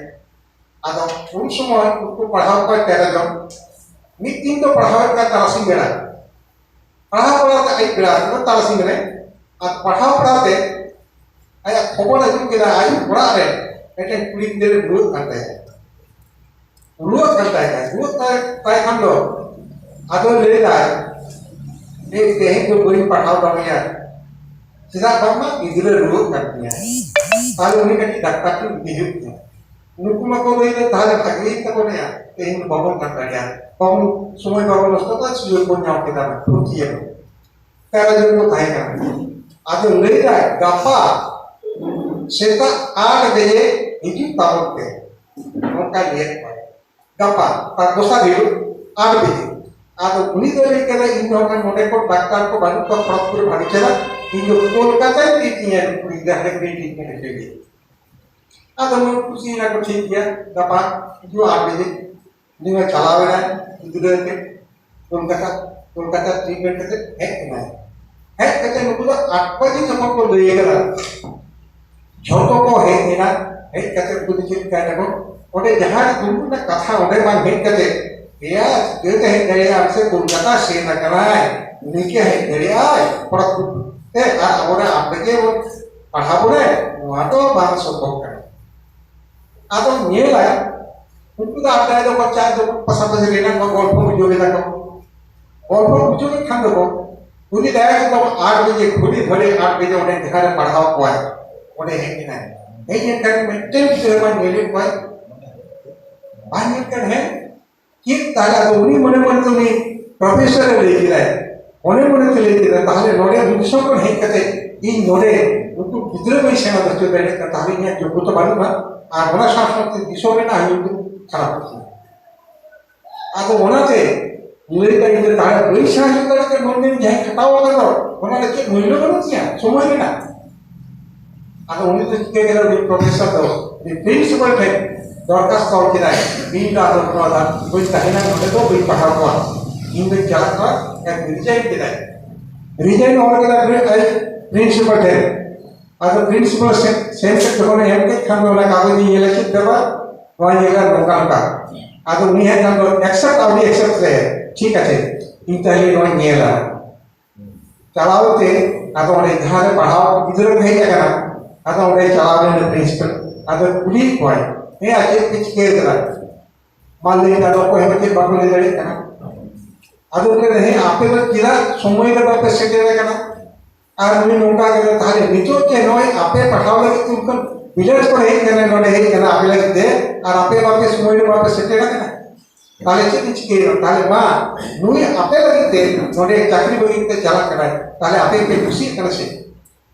ᱟᱫᱚ ᱩᱱ ᱥᱚᱢᱚᱭ ᱩᱱᱠᱩ ᱯᱟᱲᱦᱟᱣ ᱠᱚᱣᱟ ᱛᱮᱨᱚ ᱡᱚᱱ᱾ ᱢᱤᱫ ᱫᱤᱱ ᱫᱚ ᱯᱟᱲᱦᱟᱣᱮᱫ ᱠᱚᱣᱟ ᱛᱟᱨᱟᱥᱤᱧ ᱵᱮᱲᱟ, ᱯᱟᱲᱦᱟᱣ ᱯᱟᱲᱦᱟᱣ ᱛᱮ ᱟᱹᱭᱩᱵ ᱵᱮᱲᱟ, ᱟᱫᱚ ᱛᱟᱨᱟᱥᱤᱧ ᱨᱮ, ᱟᱨ ᱯᱟᱲᱦᱟᱣ ᱯᱟᱲᱦᱟᱣ ᱛᱮ ᱟᱭᱟᱜ ᱠᱷᱚᱵᱚᱨ ᱟᱸᱡᱚᱢ ᱠᱮᱫᱟ, ᱟᱭᱩᱵ ᱚᱲᱟᱜ ᱨᱮ ᱢᱤᱫᱴᱮᱱ ᱠᱩᱲᱤ ᱜᱤᱫᱽᱨᱟᱹ ᱨᱩᱣᱟᱹᱜ ᱠᱟᱱ ᱛᱟᱭᱟ᱾ ᱨᱩᱣᱟᱹᱜ ᱠᱟᱱ ᱛᱟᱭ ᱠᱷᱟᱱ, ᱨᱩᱣᱟᱹᱜ ᱛᱟᱭ, ᱛᱟᱭ ᱠᱷᱟᱱ ᱫᱚ ᱟᱫᱚ ᱞᱟᱹᱭ ᱫᱟᱭ, "ᱮ, ᱛᱮᱦᱮᱧ ᱫᱚ ᱵᱟᱹᱧ ᱯᱟᱲᱦᱟᱣ ᱫᱟᱲᱮᱭᱟᱜᱼᱟ, ᱪᱮᱫᱟᱜ ᱵᱟᱝᱢᱟ ᱜᱤᱫᱽᱨᱟᱹ ᱨᱩᱣᱟᱹᱜ ᱠᱟᱱ ᱛᱤᱧᱟ, ᱛᱟᱦᱞᱮ ᱩᱱᱤ ᱠᱟᱹᱴᱤᱡ ᱰᱟᱠᱛᱟᱨ ᱴᱷᱮᱱ ᱤᱫᱤ ᱦᱩᱭᱩᱜ ᱛᱤᱧᱟ᱾" ᱱᱩᱠᱩ ᱢᱟᱠᱚ ᱞᱟᱹᱭ ᱫᱟ, "ᱛᱟᱦᱞᱮ ᱵᱷᱟᱜᱮ ᱜᱮ ᱛᱟᱵᱚᱱᱟ, ᱛᱮᱦᱮᱧ ᱫᱚ ᱵᱟᱵᱚᱱ ᱜᱟᱱ ᱫᱟᱲᱮᱭᱟᱜᱼᱟ, ᱵᱟᱵᱚᱱ, ᱥᱚᱢᱚᱭ ᱵᱟᱵᱚᱱ ᱱᱚᱥᱴᱚ ᱠᱟᱜᱼᱟ, ᱥᱩᱡᱳᱜᱽ ᱵᱚᱱ ᱧᱟᱢ ᱠᱮᱫᱟ, ᱯᱷᱩᱨᱛᱤᱭᱟᱵᱚᱱ᱾" ᱛᱮᱨᱚ ᱡᱚᱱ ᱠᱚ ᱛᱟᱦᱮᱸ ᱠᱟᱱᱟ᱾ ᱟᱫᱚ ᱞᱟᱹᱭ ᱫᱟᱭ, "ᱜᱟᱯᱟ ᱥᱮᱛᱟᱜ ᱟᱴ ᱵᱟᱡᱮ ᱦᱤᱡᱩᱜ ᱛᱟᱵᱚᱱ ᱯᱮ", ᱚᱱᱠᱟᱭ ᱞᱟᱹᱭᱟᱫ ᱠᱚᱣᱟ᱾ ᱜᱟᱯᱟ, ᱛᱟᱨ ᱫᱚᱥᱟᱨ ᱦᱤᱞᱳᱜ ᱟᱴ ᱵᱟᱡᱮ᱾ ᱟᱫᱚ ᱩᱱᱤ ᱫᱚ ᱞᱟᱹᱭ ᱠᱮᱫᱟ, "ᱤᱧ ᱫᱚ ᱦᱟᱸᱜ ᱱᱚᱰᱮ ᱠᱷᱚᱱ ᱰᱟᱠᱛᱟᱨ ᱠᱚ ᱵᱟᱹᱱᱩᱜ ᱠᱚᱣᱟ, ᱠᱷᱚᱲᱚᱜᱽᱯᱩᱨ ᱵᱷᱟᱜᱮ ᱪᱮᱦᱨᱟ, ᱤᱧ ᱫᱚ ᱠᱳᱞᱠᱟᱛᱟᱧ ᱤᱫᱤᱭᱟ ᱱᱩᱠᱩ ᱜᱤᱫᱽᱨᱟᱹ, ᱦᱟᱸᱰᱮ ᱠᱷᱚᱱ ᱴᱨᱤᱴᱢᱮᱱᱴ ᱦᱚᱪᱚᱭᱮᱭᱟ᱾" ᱟᱫᱚ ᱢᱚᱱ ᱠᱩᱥᱤᱭᱮᱱᱟ ᱠᱚ, "ᱴᱷᱤᱠ ᱜᱮᱭᱟ, ᱜᱟᱯᱟ ᱦᱤᱡᱩᱜ ᱟᱴ ᱵᱟᱡᱮ᱾" ᱩᱱᱤ ᱢᱟ ᱪᱟᱞᱟᱣ ᱮᱱᱟᱭ ᱜᱤᱫᱽᱨᱟᱹ ᱟᱛᱮ ᱠᱳᱞᱠᱟᱛᱟ, ᱠᱳᱞᱠᱟᱛᱟ ᱴᱨᱤᱴᱢᱮᱱᱴ ᱠᱟᱛᱮ ᱦᱮᱡ ᱮᱱᱟᱭ᱾ ᱦᱮᱡ ᱠᱟᱛᱮ ᱱᱩᱠᱩ ᱫᱚ ᱟᱴ ᱵᱟᱡᱮ ᱡᱚᱠᱷᱚᱱ ᱠᱚ ᱞᱟᱹᱭ ᱠᱟᱫᱟ, ᱡᱷᱚᱛᱚ ᱠᱚ ᱦᱮᱡ ᱮᱱᱟ᱾ ᱦᱮᱡ ᱠᱟᱛᱮ ᱩᱱᱠᱩ ᱫᱚ ᱪᱮᱫ ᱞᱮᱠᱟᱭ ᱫᱟᱠᱚ, ᱚᱸᱰᱮ ᱡᱟᱦᱟᱸ ᱨᱮ ᱫᱩᱲᱩᱵ ᱨᱮᱱᱟᱜ ᱠᱟᱛᱷᱟ, ᱚᱸᱰᱮ ᱵᱟᱝ ᱦᱮᱡ ᱠᱟᱛᱮ, "ᱮᱭᱟ, ᱪᱤᱠᱟᱹᱛᱮ ᱦᱮᱡ ᱫᱟᱲᱮᱭᱟᱜᱼᱟ ᱥᱮ, ᱠᱳᱞᱠᱟᱛᱟ ᱥᱮᱱ ᱟᱠᱟᱱᱟᱭ, ᱩᱱᱤ ᱠᱤ ᱦᱮᱡ ᱫᱟᱲᱮᱭᱟᱜᱼᱟᱭ ᱯᱚᱨᱚᱵᱽ ᱛᱮ, ᱟᱨ ᱟᱵᱚᱨᱮᱱ ᱟᱴ ᱵᱟᱡᱮ ᱵᱚᱱ ᱯᱟᱲᱦᱟᱣ ᱵᱚᱱᱟᱭ? ᱱᱚᱣᱟ ᱫᱚ ᱵᱟᱝ ᱥᱚᱢᱵᱷᱚᱵ ᱠᱟᱱᱟ᱾" ᱟᱫᱚᱢ ᱧᱮᱞᱟ, ᱩᱱᱠᱩ ᱫᱚ ᱟᱰᱰᱟ ᱫᱚᱠᱚ ᱪᱟ ᱫᱚ ᱯᱟᱥᱟᱯᱟᱥᱤ ᱨᱮᱱᱟᱜ ᱠᱚ ᱜᱚᱞᱯᱚ ᱜᱩᱡᱚᱵ ᱮᱫᱟ ᱠᱚ᱾ ᱜᱚᱞᱯᱚ ᱜᱩᱡᱚᱵ ᱮᱫ ᱠᱷᱟᱱ ᱫᱚᱠᱚ ᱩᱱᱤ ᱫᱚ ᱮᱠᱫᱚᱢ ᱟᱴ ᱵᱟᱡᱮ ᱜᱷᱩᱲᱤ ᱜᱷᱩᱲᱤ ᱟᱴ ᱵᱟᱡᱮ ᱚᱸᱰᱮ ᱡᱟᱦᱟᱸ ᱨᱮ ᱯᱟᱲᱦᱟᱣ ᱠᱚᱣᱟᱭ, ᱚᱸᱰᱮ ᱦᱮᱡ ᱮᱱᱟᱭ᱾ ᱦᱮᱡ ᱮᱱᱠᱷᱟᱱ ᱢᱤᱫᱴᱮᱱ ᱜᱤᱫᱽᱨᱟᱹ ᱵᱟᱭ ᱧᱮᱞᱮᱫ ᱠᱚᱣᱟᱭ, ᱵᱟᱭ ᱧᱮᱞ ᱠᱟᱱ ᱦᱮᱸ ᱪᱮᱫ ᱛᱟᱦᱞᱮ? ᱟᱫᱚ ᱩᱱᱤ ᱢᱚᱱᱮ ᱢᱚᱱᱮ ᱛᱮ ᱩᱱᱤ ᱯᱨᱚᱯᱷᱮᱥᱚᱨ ᱮ ᱞᱟᱹᱭ ᱠᱮᱫᱟᱭ, ᱢᱚᱱᱮ ᱢᱚᱱᱮ ᱛᱮ ᱞᱟᱹᱭ ᱠᱮᱫᱟ, ᱛᱟᱦᱞᱮ ᱱᱚᱰᱮ ᱢᱤᱫ ᱫᱤᱥᱚᱢ ᱠᱷᱚᱱ ᱦᱮᱡ ᱠᱟᱛᱮ ᱤᱧ ᱱᱚᱰᱮ ᱩᱱᱠᱩ ᱜᱤᱫᱽᱨᱟᱹ ᱵᱟᱹᱧ ᱥᱮᱬᱟ ᱦᱚᱪᱚ ᱫᱟᱲᱮᱭᱟᱜ ᱠᱟᱱᱟ, ᱛᱟᱦᱞᱮ ᱤᱧᱟᱹᱜ ᱡᱳᱜᱽᱜᱚᱛᱟ ᱵᱟᱹᱱᱩᱜᱼᱟ, ᱟᱨ ᱚᱱᱟ ᱥᱟᱶ ᱥᱟᱶᱛᱮ ᱫᱤᱥᱚᱢ ᱨᱮᱱᱟᱜ ᱧᱩᱛᱩᱢ ᱠᱷᱟᱨᱟᱯ ᱠᱟᱱᱟ᱾ ᱟᱫᱚ ᱚᱱᱟᱛᱮ ᱞᱟᱹᱭ ᱫᱟᱭ, ᱤᱧ ᱫᱚ ᱛᱟᱦᱞᱮ ᱵᱟᱹᱧ ᱥᱮᱬᱟ ᱦᱚᱪᱚ ᱫᱟᱲᱮᱭᱟᱜ ᱠᱟᱱᱟ, ᱱᱚᱰᱮ ᱡᱟᱦᱟᱸᱭ ᱠᱷᱟᱴᱟᱣ ᱟᱠᱟᱫ ᱫᱚ, ᱚᱱᱟ ᱫᱚ ᱪᱮᱫ ᱢᱩᱞᱞᱚ ᱵᱟᱹᱱᱩᱜ ᱛᱤᱧᱟ ᱥᱚᱢᱚᱭ ᱨᱮᱱᱟᱜ? ᱟᱫᱚ ᱩᱱᱤ ᱫᱚ ᱪᱤᱠᱟᱹ ᱠᱮᱫᱟ? ᱩᱱᱤ ᱯᱨᱚᱯᱷᱮᱥᱚᱨ ᱫᱚ ᱩᱱᱤ ᱯᱨᱤᱱᱥᱤᱯᱟᱞ ᱴᱷᱮᱱ ᱫᱚᱨᱠᱷᱟᱥᱛᱚ ᱚᱞ ᱠᱮᱫᱟᱭ, "ᱤᱧ ᱫᱚ ᱟᱫᱚ ᱱᱚᱣᱟ ᱫᱚ ᱵᱟᱹᱧ ᱛᱟᱦᱮᱱᱟ, ᱱᱚᱰᱮ ᱫᱚ ᱵᱟᱹᱧ ᱯᱟᱲᱦᱟᱣ ᱠᱚᱣᱟ, ᱤᱧ ᱫᱚᱧ ᱪᱟᱞᱟᱜ ᱠᱟᱱᱟ ᱮᱠ ᱨᱤᱡᱟᱭᱤᱱ ᱠᱮᱫᱟᱭ, ᱨᱤᱡᱟᱭᱤᱱ ᱚᱞ ᱠᱮᱫᱟᱭ ᱟᱡ ᱯᱨᱤᱱᱥᱤᱯᱟᱞ ᱴᱷᱮᱱ᱾" ᱟᱫᱚ ᱯᱨᱤᱱᱥᱤᱯᱟᱞ ᱥᱮᱱ ᱠᱮᱫ ᱡᱚᱠᱷᱚᱱ ᱮᱢ ᱠᱮᱫ ᱠᱷᱟᱱ ᱫᱚ ᱚᱱᱟ ᱠᱟᱜᱚᱡᱽ ᱤᱧ ᱧᱮᱞᱟ, ᱪᱮᱫ ᱵᱮᱯᱟᱨ ᱱᱚᱣᱟ ᱧᱮᱞᱟ ᱱᱚᱝᱠᱟ ᱱᱚᱝᱠᱟ᱾ ᱟᱫᱚ ᱩᱱᱤ ᱦᱮᱡ ᱠᱷᱟᱱ ᱫᱚ ᱮᱠᱥᱮᱯᱴ ᱟᱹᱣᱨᱤ ᱮᱠᱥᱮᱯᱴ ᱨᱮ, ᱴᱷᱤᱠ ᱟᱪᱷᱮ, ᱤᱧ ᱛᱟᱦᱞᱮ ᱱᱚᱣᱟᱧ ᱧᱮᱞᱟ᱾ ᱪᱟᱞᱟᱣ ᱛᱮ ᱟᱫᱚ ᱚᱸᱰᱮ ᱡᱟᱦᱟᱸ ᱨᱮ ᱯᱟᱲᱦᱟᱣ ᱜᱤᱫᱽᱨᱟᱹ ᱠᱚ ᱦᱮᱡ ᱟᱠᱟᱱᱟ, ᱟᱫᱚ ᱚᱸᱰᱮ ᱪᱟᱞᱟᱣ ᱞᱮᱱᱟ ᱯᱨᱤᱱᱥᱤᱯᱟᱞ, ᱟᱫᱚ ᱠᱩᱞᱤᱭᱮᱫ ᱠᱚᱣᱟᱭ, "ᱦᱮᱸ, ᱟᱨ ᱪᱮᱫ ᱯᱮ ᱪᱤᱠᱟᱹ ᱠᱟᱫᱟ?" ᱢᱟ ᱞᱟᱹᱭ ᱢᱮ, ᱟᱫᱚ ᱚᱠᱚᱭ ᱦᱚᱸ ᱪᱮᱫ ᱵᱟᱠᱚ ᱞᱟᱹᱭ ᱫᱟᱲᱮᱭᱟᱜ ᱠᱟᱱᱟ᱾ ᱟᱫᱚ ᱩᱱᱠᱩ ᱞᱟᱹᱭ, "ᱦᱮᱸ, ᱟᱯᱮ ᱫᱚ ᱪᱮᱫᱟᱜ ᱥᱚᱢᱚᱭ ᱨᱮ ᱵᱟᱯᱮ ᱥᱮᱴᱮᱨ ᱟᱠᱟᱱᱟ?" ᱟᱨ ᱩᱱᱤ ᱱᱚᱝᱠᱟ ᱠᱮᱫᱟ, ᱛᱟᱦᱞᱮ ᱱᱤᱛᱚᱜ ᱡᱮ ᱱᱚᱜᱼᱚᱭ ᱟᱯᱮ ᱯᱟᱲᱦᱟᱣ ᱞᱟᱹᱜᱤᱫ ᱛᱮ ᱩᱱᱠᱩ ᱵᱤᱞᱟᱹᱛ ᱠᱷᱚᱱ ᱦᱮᱡ ᱠᱟᱱᱟ, ᱱᱚᱰᱮ ᱦᱮᱡ ᱠᱟᱱᱟ ᱟᱯᱮ ᱞᱟᱹᱜᱤᱫ ᱛᱮ, ᱟᱨ ᱟᱯᱮ ᱵᱟᱯᱮ ᱥᱚᱢᱚᱭ ᱨᱮ ᱵᱟᱯᱮ ᱥᱮᱴᱮᱨ ᱟᱠᱟᱱᱟ, ᱛᱟᱦᱞᱮ ᱪᱮᱫ ᱤᱧ ᱪᱤᱠᱟᱹᱭᱟ? ᱛᱟᱦᱞᱮ ᱢᱟ, ᱱᱩᱭ ᱟᱯᱮ ᱞᱟᱹᱜᱤᱫ ᱛᱮ ᱱᱚᱰᱮ ᱪᱟᱹᱠᱨᱤ ᱵᱟᱹᱜᱤ ᱠᱟᱛᱮ ᱪᱟᱞᱟᱜ ᱠᱟᱱᱟᱭ, ᱛᱟᱦᱞᱮ ᱟᱯᱮ ᱯᱮ ᱠᱩᱥᱤᱭᱟᱜ ᱠᱟᱱᱟ ᱥᱮ?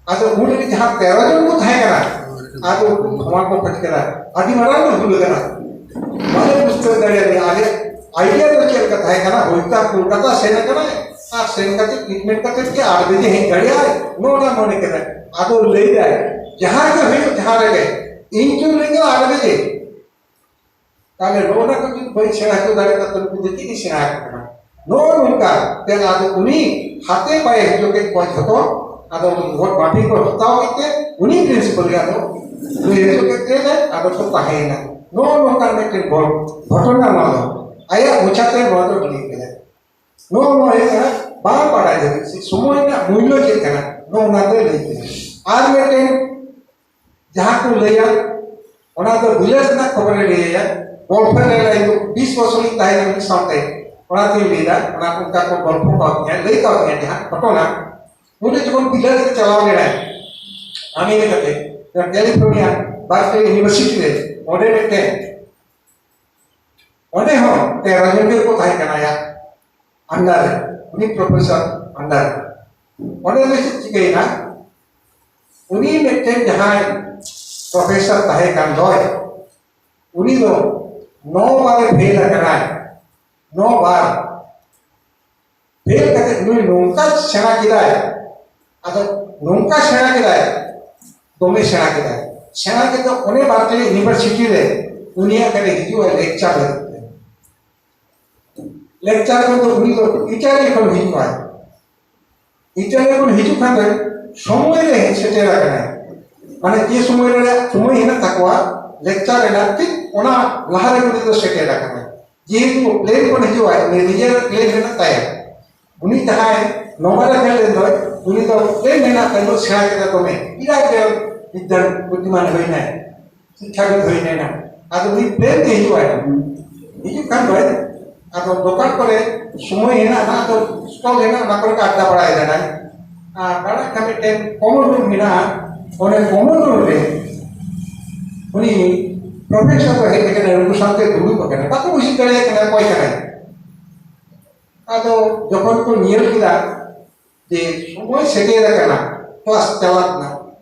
ᱟᱫᱚ ᱩᱱ ᱨᱮ ᱡᱟᱦᱟᱸ ᱛᱮᱨᱚ ᱡᱚᱱ ᱠᱚ ᱛᱟᱦᱮᱸ ᱠᱟᱱᱟ, ᱟᱫᱚ ᱩᱱᱠᱩ ᱠᱷᱚᱢᱟ ᱠᱚ ᱯᱟᱹᱴᱤ ᱠᱟᱱᱟ, ᱟᱹᱰᱤ ᱢᱟᱨᱟᱝ ᱞᱮ ᱵᱷᱩᱞ ᱠᱟᱱᱟ, ᱵᱟᱞᱮ ᱵᱩᱡᱽ ᱩᱛᱟᱹᱨ ᱫᱟᱲᱮᱭᱟᱫᱟ᱾ ᱟᱞᱮ ᱟᱭᱰᱤᱭᱟ ᱫᱚ ᱪᱮᱫ ᱞᱮᱠᱟ ᱛᱟᱦᱮᱸ ᱠᱟᱱᱟ? ᱦᱳᱭᱛᱳ ᱠᱳᱞᱠᱟᱛᱟ ᱥᱮᱱ ᱟᱠᱟᱱᱟᱭ ᱟᱨ ᱥᱮᱱ ᱠᱟᱛᱮ ᱴᱨᱤᱴᱢᱮᱱᱴ ᱠᱟᱛᱮ ᱜᱮ ᱟᱴ ᱵᱟᱡᱮ ᱦᱮᱡ ᱫᱟᱲᱮᱭᱟᱜᱼᱟᱭ, ᱱᱚᱣᱟ ᱢᱚᱱᱮ ᱠᱮᱫᱟᱭ᱾ ᱟᱫᱚ ᱞᱟᱹᱭ ᱫᱟᱭ, ᱡᱟᱦᱟᱸ ᱜᱮ ᱦᱩᱭᱩᱜ, ᱡᱟᱦᱟᱸ ᱨᱮᱜᱮ, ᱤᱧ ᱪᱚᱧ ᱞᱟᱹᱭ ᱠᱮᱫᱟ ᱟᱴ ᱵᱟᱡᱮ, ᱛᱟᱦᱞᱮ ᱱᱚᱜᱼᱚ ᱱᱟ ᱠᱚ ᱡᱩᱫᱤ ᱵᱟᱹᱧ ᱥᱮᱬᱟ ᱦᱚᱪᱚ ᱫᱟᱲᱮᱭᱟᱜ ᱠᱟᱱ ᱛᱟᱦᱞᱮ ᱩᱱᱠᱩ ᱫᱚ ᱪᱮᱫ ᱤᱧ ᱥᱮᱬᱟ ᱟᱠᱚ ᱠᱟᱱᱟ? ᱱᱚᱜᱼᱚ ᱱᱚᱝᱠᱟ ᱛᱮ ᱟᱫᱚ ᱩᱱᱤ ᱦᱟᱛᱮ ᱯᱟᱭᱮ ᱦᱚᱪᱚ ᱠᱮᱫ ᱠᱚᱣᱟ ᱡᱷᱚᱛᱚ᱾ ᱟᱫᱚ ᱩᱱᱤ ᱵᱷᱳᱴ ᱵᱟᱹᱴᱤ ᱠᱚ ᱦᱟᱛᱟᱣ ᱠᱮᱫ ᱛᱮ ᱩᱱᱤ ᱯᱨᱤᱱᱥᱤᱯᱟᱞ ᱜᱮ ᱟᱫᱚ ᱞᱟᱹᱭ ᱦᱚᱪᱚ ᱠᱮᱫ ᱛᱮ ᱟᱫᱚ ᱠᱚ ᱛᱟᱦᱮᱸᱭᱮᱱᱟ᱾ ᱱᱚᱜᱼᱚ ᱱᱚᱝᱠᱟᱱ ᱢᱤᱫᱴᱮᱱ ᱜᱷᱚ-, ᱜᱷᱚᱴᱚᱱᱟ ᱱᱚᱣᱟ ᱫᱚ᱾ ᱟᱭᱟᱜ ᱢᱚᱪᱟᱛᱮ ᱱᱚᱣᱟ ᱫᱚ ᱞᱟᱹᱭ ᱠᱮᱫᱟ᱾ ᱱᱚᱜᱼᱚ ᱱᱚᱣᱟ ᱦᱩᱭᱩᱜ ᱠᱟᱱᱟ ᱵᱟᱝ ᱵᱟᱰᱟᱭ ᱫᱷᱟᱹᱵᱤᱡ ᱥᱮ ᱥᱚᱢᱚᱭ ᱨᱮᱱᱟᱜ ᱢᱩᱞᱞᱚ ᱪᱮᱫ ᱠᱟᱱᱟ, ᱱᱚᱜᱼᱚ ᱱᱚᱣᱟ ᱫᱚᱭ ᱞᱟᱹᱭ ᱠᱮᱫᱟ᱾ ᱟᱨ ᱢᱤᱫᱴᱮᱱ ᱡᱟᱦᱟᱸ ᱠᱚ ᱞᱟᱹᱭᱟ, ᱚᱱᱟ ᱫᱚ ᱵᱤᱞᱟᱹᱛ ᱨᱮᱱᱟᱜ ᱠᱷᱚᱵᱚᱨᱮ ᱞᱟᱹᱭᱟ, ᱜᱚᱞᱯᱷᱚ ᱨᱮ ᱞᱟᱹᱭ ᱫᱚ ᱵᱤᱥ ᱵᱚᱪᱷᱚᱨᱤᱧ ᱛᱟᱦᱮᱸ ᱠᱟᱱᱟ ᱢᱤᱫ ᱥᱟᱶᱛᱮ, ᱚᱱᱟᱛᱤᱧ ᱞᱟᱹᱭᱫᱟ, ᱚᱱᱟ ᱠᱚ ᱚᱱᱠᱟ ᱠᱚ ᱜᱚᱞᱯᱷᱚ ᱠᱟᱣᱫᱤᱧᱟ, ᱞᱟᱹᱭ ᱠᱟᱣᱫᱤᱧᱟ ᱡᱟᱦᱟᱸ ᱜᱷᱚᱴᱚᱱᱟ, ᱩᱱᱤ ᱡᱚᱠᱷᱚᱱ ᱵᱤᱞᱟᱹᱛ ᱨᱮ ᱪᱟᱞᱟᱣ ᱞᱮᱱᱟᱭ, ᱟᱢᱮᱨᱤᱠᱟ ᱛᱮ, ᱠᱮᱞᱤᱯᱷᱳᱨᱱᱤᱭᱟ ᱵᱟᱨᱠᱞᱮ ᱤᱭᱩᱱᱤᱵᱷᱟᱨᱥᱤᱴᱤ ᱨᱮ, ᱚᱸᱰᱮ ᱢᱤᱫᱴᱮᱱ, ᱚᱸᱰᱮ ᱦᱚᱸ ᱛᱮᱨᱚ ᱡᱚᱱ ᱜᱮ ᱠᱚ ᱛᱟᱦᱮᱸ ᱠᱟᱱᱟ ᱟᱭᱟᱜ under ᱨᱮ, ᱩᱱᱤ ᱯᱨᱚᱯᱷᱮᱥᱚᱨ under ᱨᱮ᱾ ᱚᱸᱰᱮ ᱫᱚ ᱪᱮᱫ ᱪᱤᱠᱟᱹᱭᱮᱱᱟ? ᱩᱱᱤ ᱢᱤᱫᱴᱮᱱ ᱡᱟᱦᱟᱸᱭ ᱯᱨᱚᱯᱷᱮᱥᱚᱨ ᱛᱟᱦᱮᱸ ᱠᱟᱱ ᱫᱚᱭ, ᱩᱱᱤ ᱫᱚ ᱱᱚ ᱵᱟᱨᱮ ᱯᱷᱮᱞ ᱟᱠᱟᱱᱟᱭ, ᱱᱚ ᱵᱟᱨ᱾ ᱯᱷᱮᱞ ᱠᱟᱛᱮ ᱱᱩᱭ ᱱᱚᱝᱠᱟ ᱥᱮᱬᱟ ᱠᱮᱫᱟᱭ, ᱟᱫᱚ ᱱᱚᱝᱠᱟ ᱥᱮᱬᱟ ᱠᱮᱫᱟᱭ, ᱫᱚᱢᱮ ᱥᱮᱬᱟ ᱠᱮᱫᱟᱭ᱾ ᱥᱮᱬᱟ ᱠᱟᱛᱮ ᱚᱱᱮ ᱵᱟᱨᱠᱞᱮ ᱤᱭᱩᱱᱤᱵᱷᱟᱨᱥᱤᱴᱤ ᱨᱮ ᱩᱱᱤᱭᱟᱜ ᱠᱟᱛᱮ ᱦᱤᱡᱩᱜᱼᱟ ᱞᱮᱠᱪᱟᱨ ᱞᱟᱹᱜᱤᱫ ᱛᱮ᱾ ᱞᱮᱠᱪᱟᱨ ᱫᱚ ᱩᱱᱤ ᱫᱚ ᱤᱴᱟᱞᱤ ᱠᱷᱚᱱ ᱦᱤᱡᱩᱜᱼᱟᱭ᱾ ᱤᱴᱟᱞᱤ ᱠᱷᱚᱱ ᱦᱤᱡᱩᱜ ᱠᱷᱟᱱ ᱫᱚ ᱥᱚᱢᱚᱭ ᱨᱮ ᱦᱮᱡ ᱥᱮᱴᱮᱨ ᱟᱠᱟᱱᱟᱭ᱾ ᱢᱟᱱᱮ ᱡᱮ ᱥᱚᱢᱚᱭ ᱨᱮ ᱥᱚᱢᱚᱭ ᱦᱮᱱᱟᱜ ᱛᱟᱠᱚᱣᱟ ᱞᱮᱠᱪᱟᱨ ᱨᱮᱱᱟᱜ, ᱴᱷᱤᱠ ᱚᱱᱟ ᱞᱟᱦᱟ ᱨᱮ ᱩᱱᱤ ᱫᱚ ᱥᱮᱴᱮᱨ ᱟᱠᱟᱱᱟᱭ᱾ ᱡᱮᱦᱮᱛᱩ ᱯᱞᱮᱱ ᱠᱷᱚᱱ ᱦᱤᱡᱩᱜᱼᱟᱭ, ᱩᱱᱤ ᱱᱤᱡᱮᱨ ᱯᱞᱮᱱ ᱦᱮᱱᱟᱜ ᱛᱟᱭᱟ᱾ ᱩᱱᱤ ᱡᱟᱦᱟᱸᱭ ᱱᱚᱣᱟ ᱨᱮ ᱯᱷᱮᱞ ᱞᱮᱱ ᱫᱚᱭ, ᱩᱱᱤ ᱫᱚ ᱯᱞᱮᱱ ᱦᱮᱱᱟᱜ ᱛᱟᱭᱟ, ᱩᱱᱤ ᱥᱮᱬᱟ ᱠᱮᱫᱟ ᱫᱚᱢᱮ, ᱵᱤᱨᱟᱴ ᱵᱤᱫᱽᱫᱟᱱ ᱵᱩᱫᱽᱫᱷᱤᱢᱟᱱ ᱦᱩᱭᱱᱟᱭ᱾ ᱥᱤᱠᱠᱷᱟᱵᱤᱫ ᱦᱩᱭ ᱞᱮᱱᱟ᱾ ᱟᱫᱚ ᱩᱱᱤ ᱯᱞᱮᱱ ᱛᱮ ᱦᱤᱡᱩᱜ ᱟᱭ, ᱦᱤᱡᱩᱜ ᱠᱷᱟᱱ ᱫᱚᱭ, ᱟᱫᱚ ᱫᱚᱠᱟᱱ ᱠᱚᱨᱮ ᱥᱚᱢᱚᱭ ᱦᱮᱱᱟᱜᱼᱟ, ᱟᱫᱚ ᱥᱴᱚᱞ ᱦᱮᱱᱟᱜᱼᱟ, ᱚᱱᱟ ᱠᱚᱨᱮ ᱠᱚ ᱟᱰᱰᱟ ᱵᱟᱲᱟᱭ ᱠᱟᱱᱟ᱾ ᱟᱨ ᱵᱟᱲᱟᱭ ᱠᱷᱟᱱ ᱢᱤᱫᱴᱮᱱ ᱠᱚᱢᱚᱱ ᱨᱩᱢ ᱢᱮᱱᱟᱜᱼᱟ, ᱚᱱᱮ ᱠᱚᱢᱚᱱ ᱨᱩᱢ ᱨᱮ ᱩᱱᱤ ᱯᱨᱚᱯᱷᱮᱥᱚᱨ ᱫᱚ ᱦᱮᱡ ᱟᱠᱟᱱᱟ, ᱩᱱᱠᱩ ᱥᱟᱶᱛᱮ ᱫᱩᱲᱩᱵ ᱟᱠᱟᱱᱟ, ᱵᱟᱠᱚ ᱵᱩᱡᱷᱟᱹᱣ ᱫᱟᱲᱮᱭᱟᱜ ᱠᱟᱱᱟ ᱚᱠᱚᱭ ᱠᱟᱱᱟᱭ᱾ ᱟᱫᱚ ᱡᱚᱠᱷᱚᱱ ᱠᱚ ᱧᱮᱞ ᱠᱮᱫᱟ ᱡᱮ ᱥᱚᱢᱚᱭ ᱥᱮᱴᱮᱨ ᱟᱠᱟᱱᱟ, ᱠᱞᱟᱥ ᱪᱟᱞᱟᱜ ᱠᱟᱱᱟ,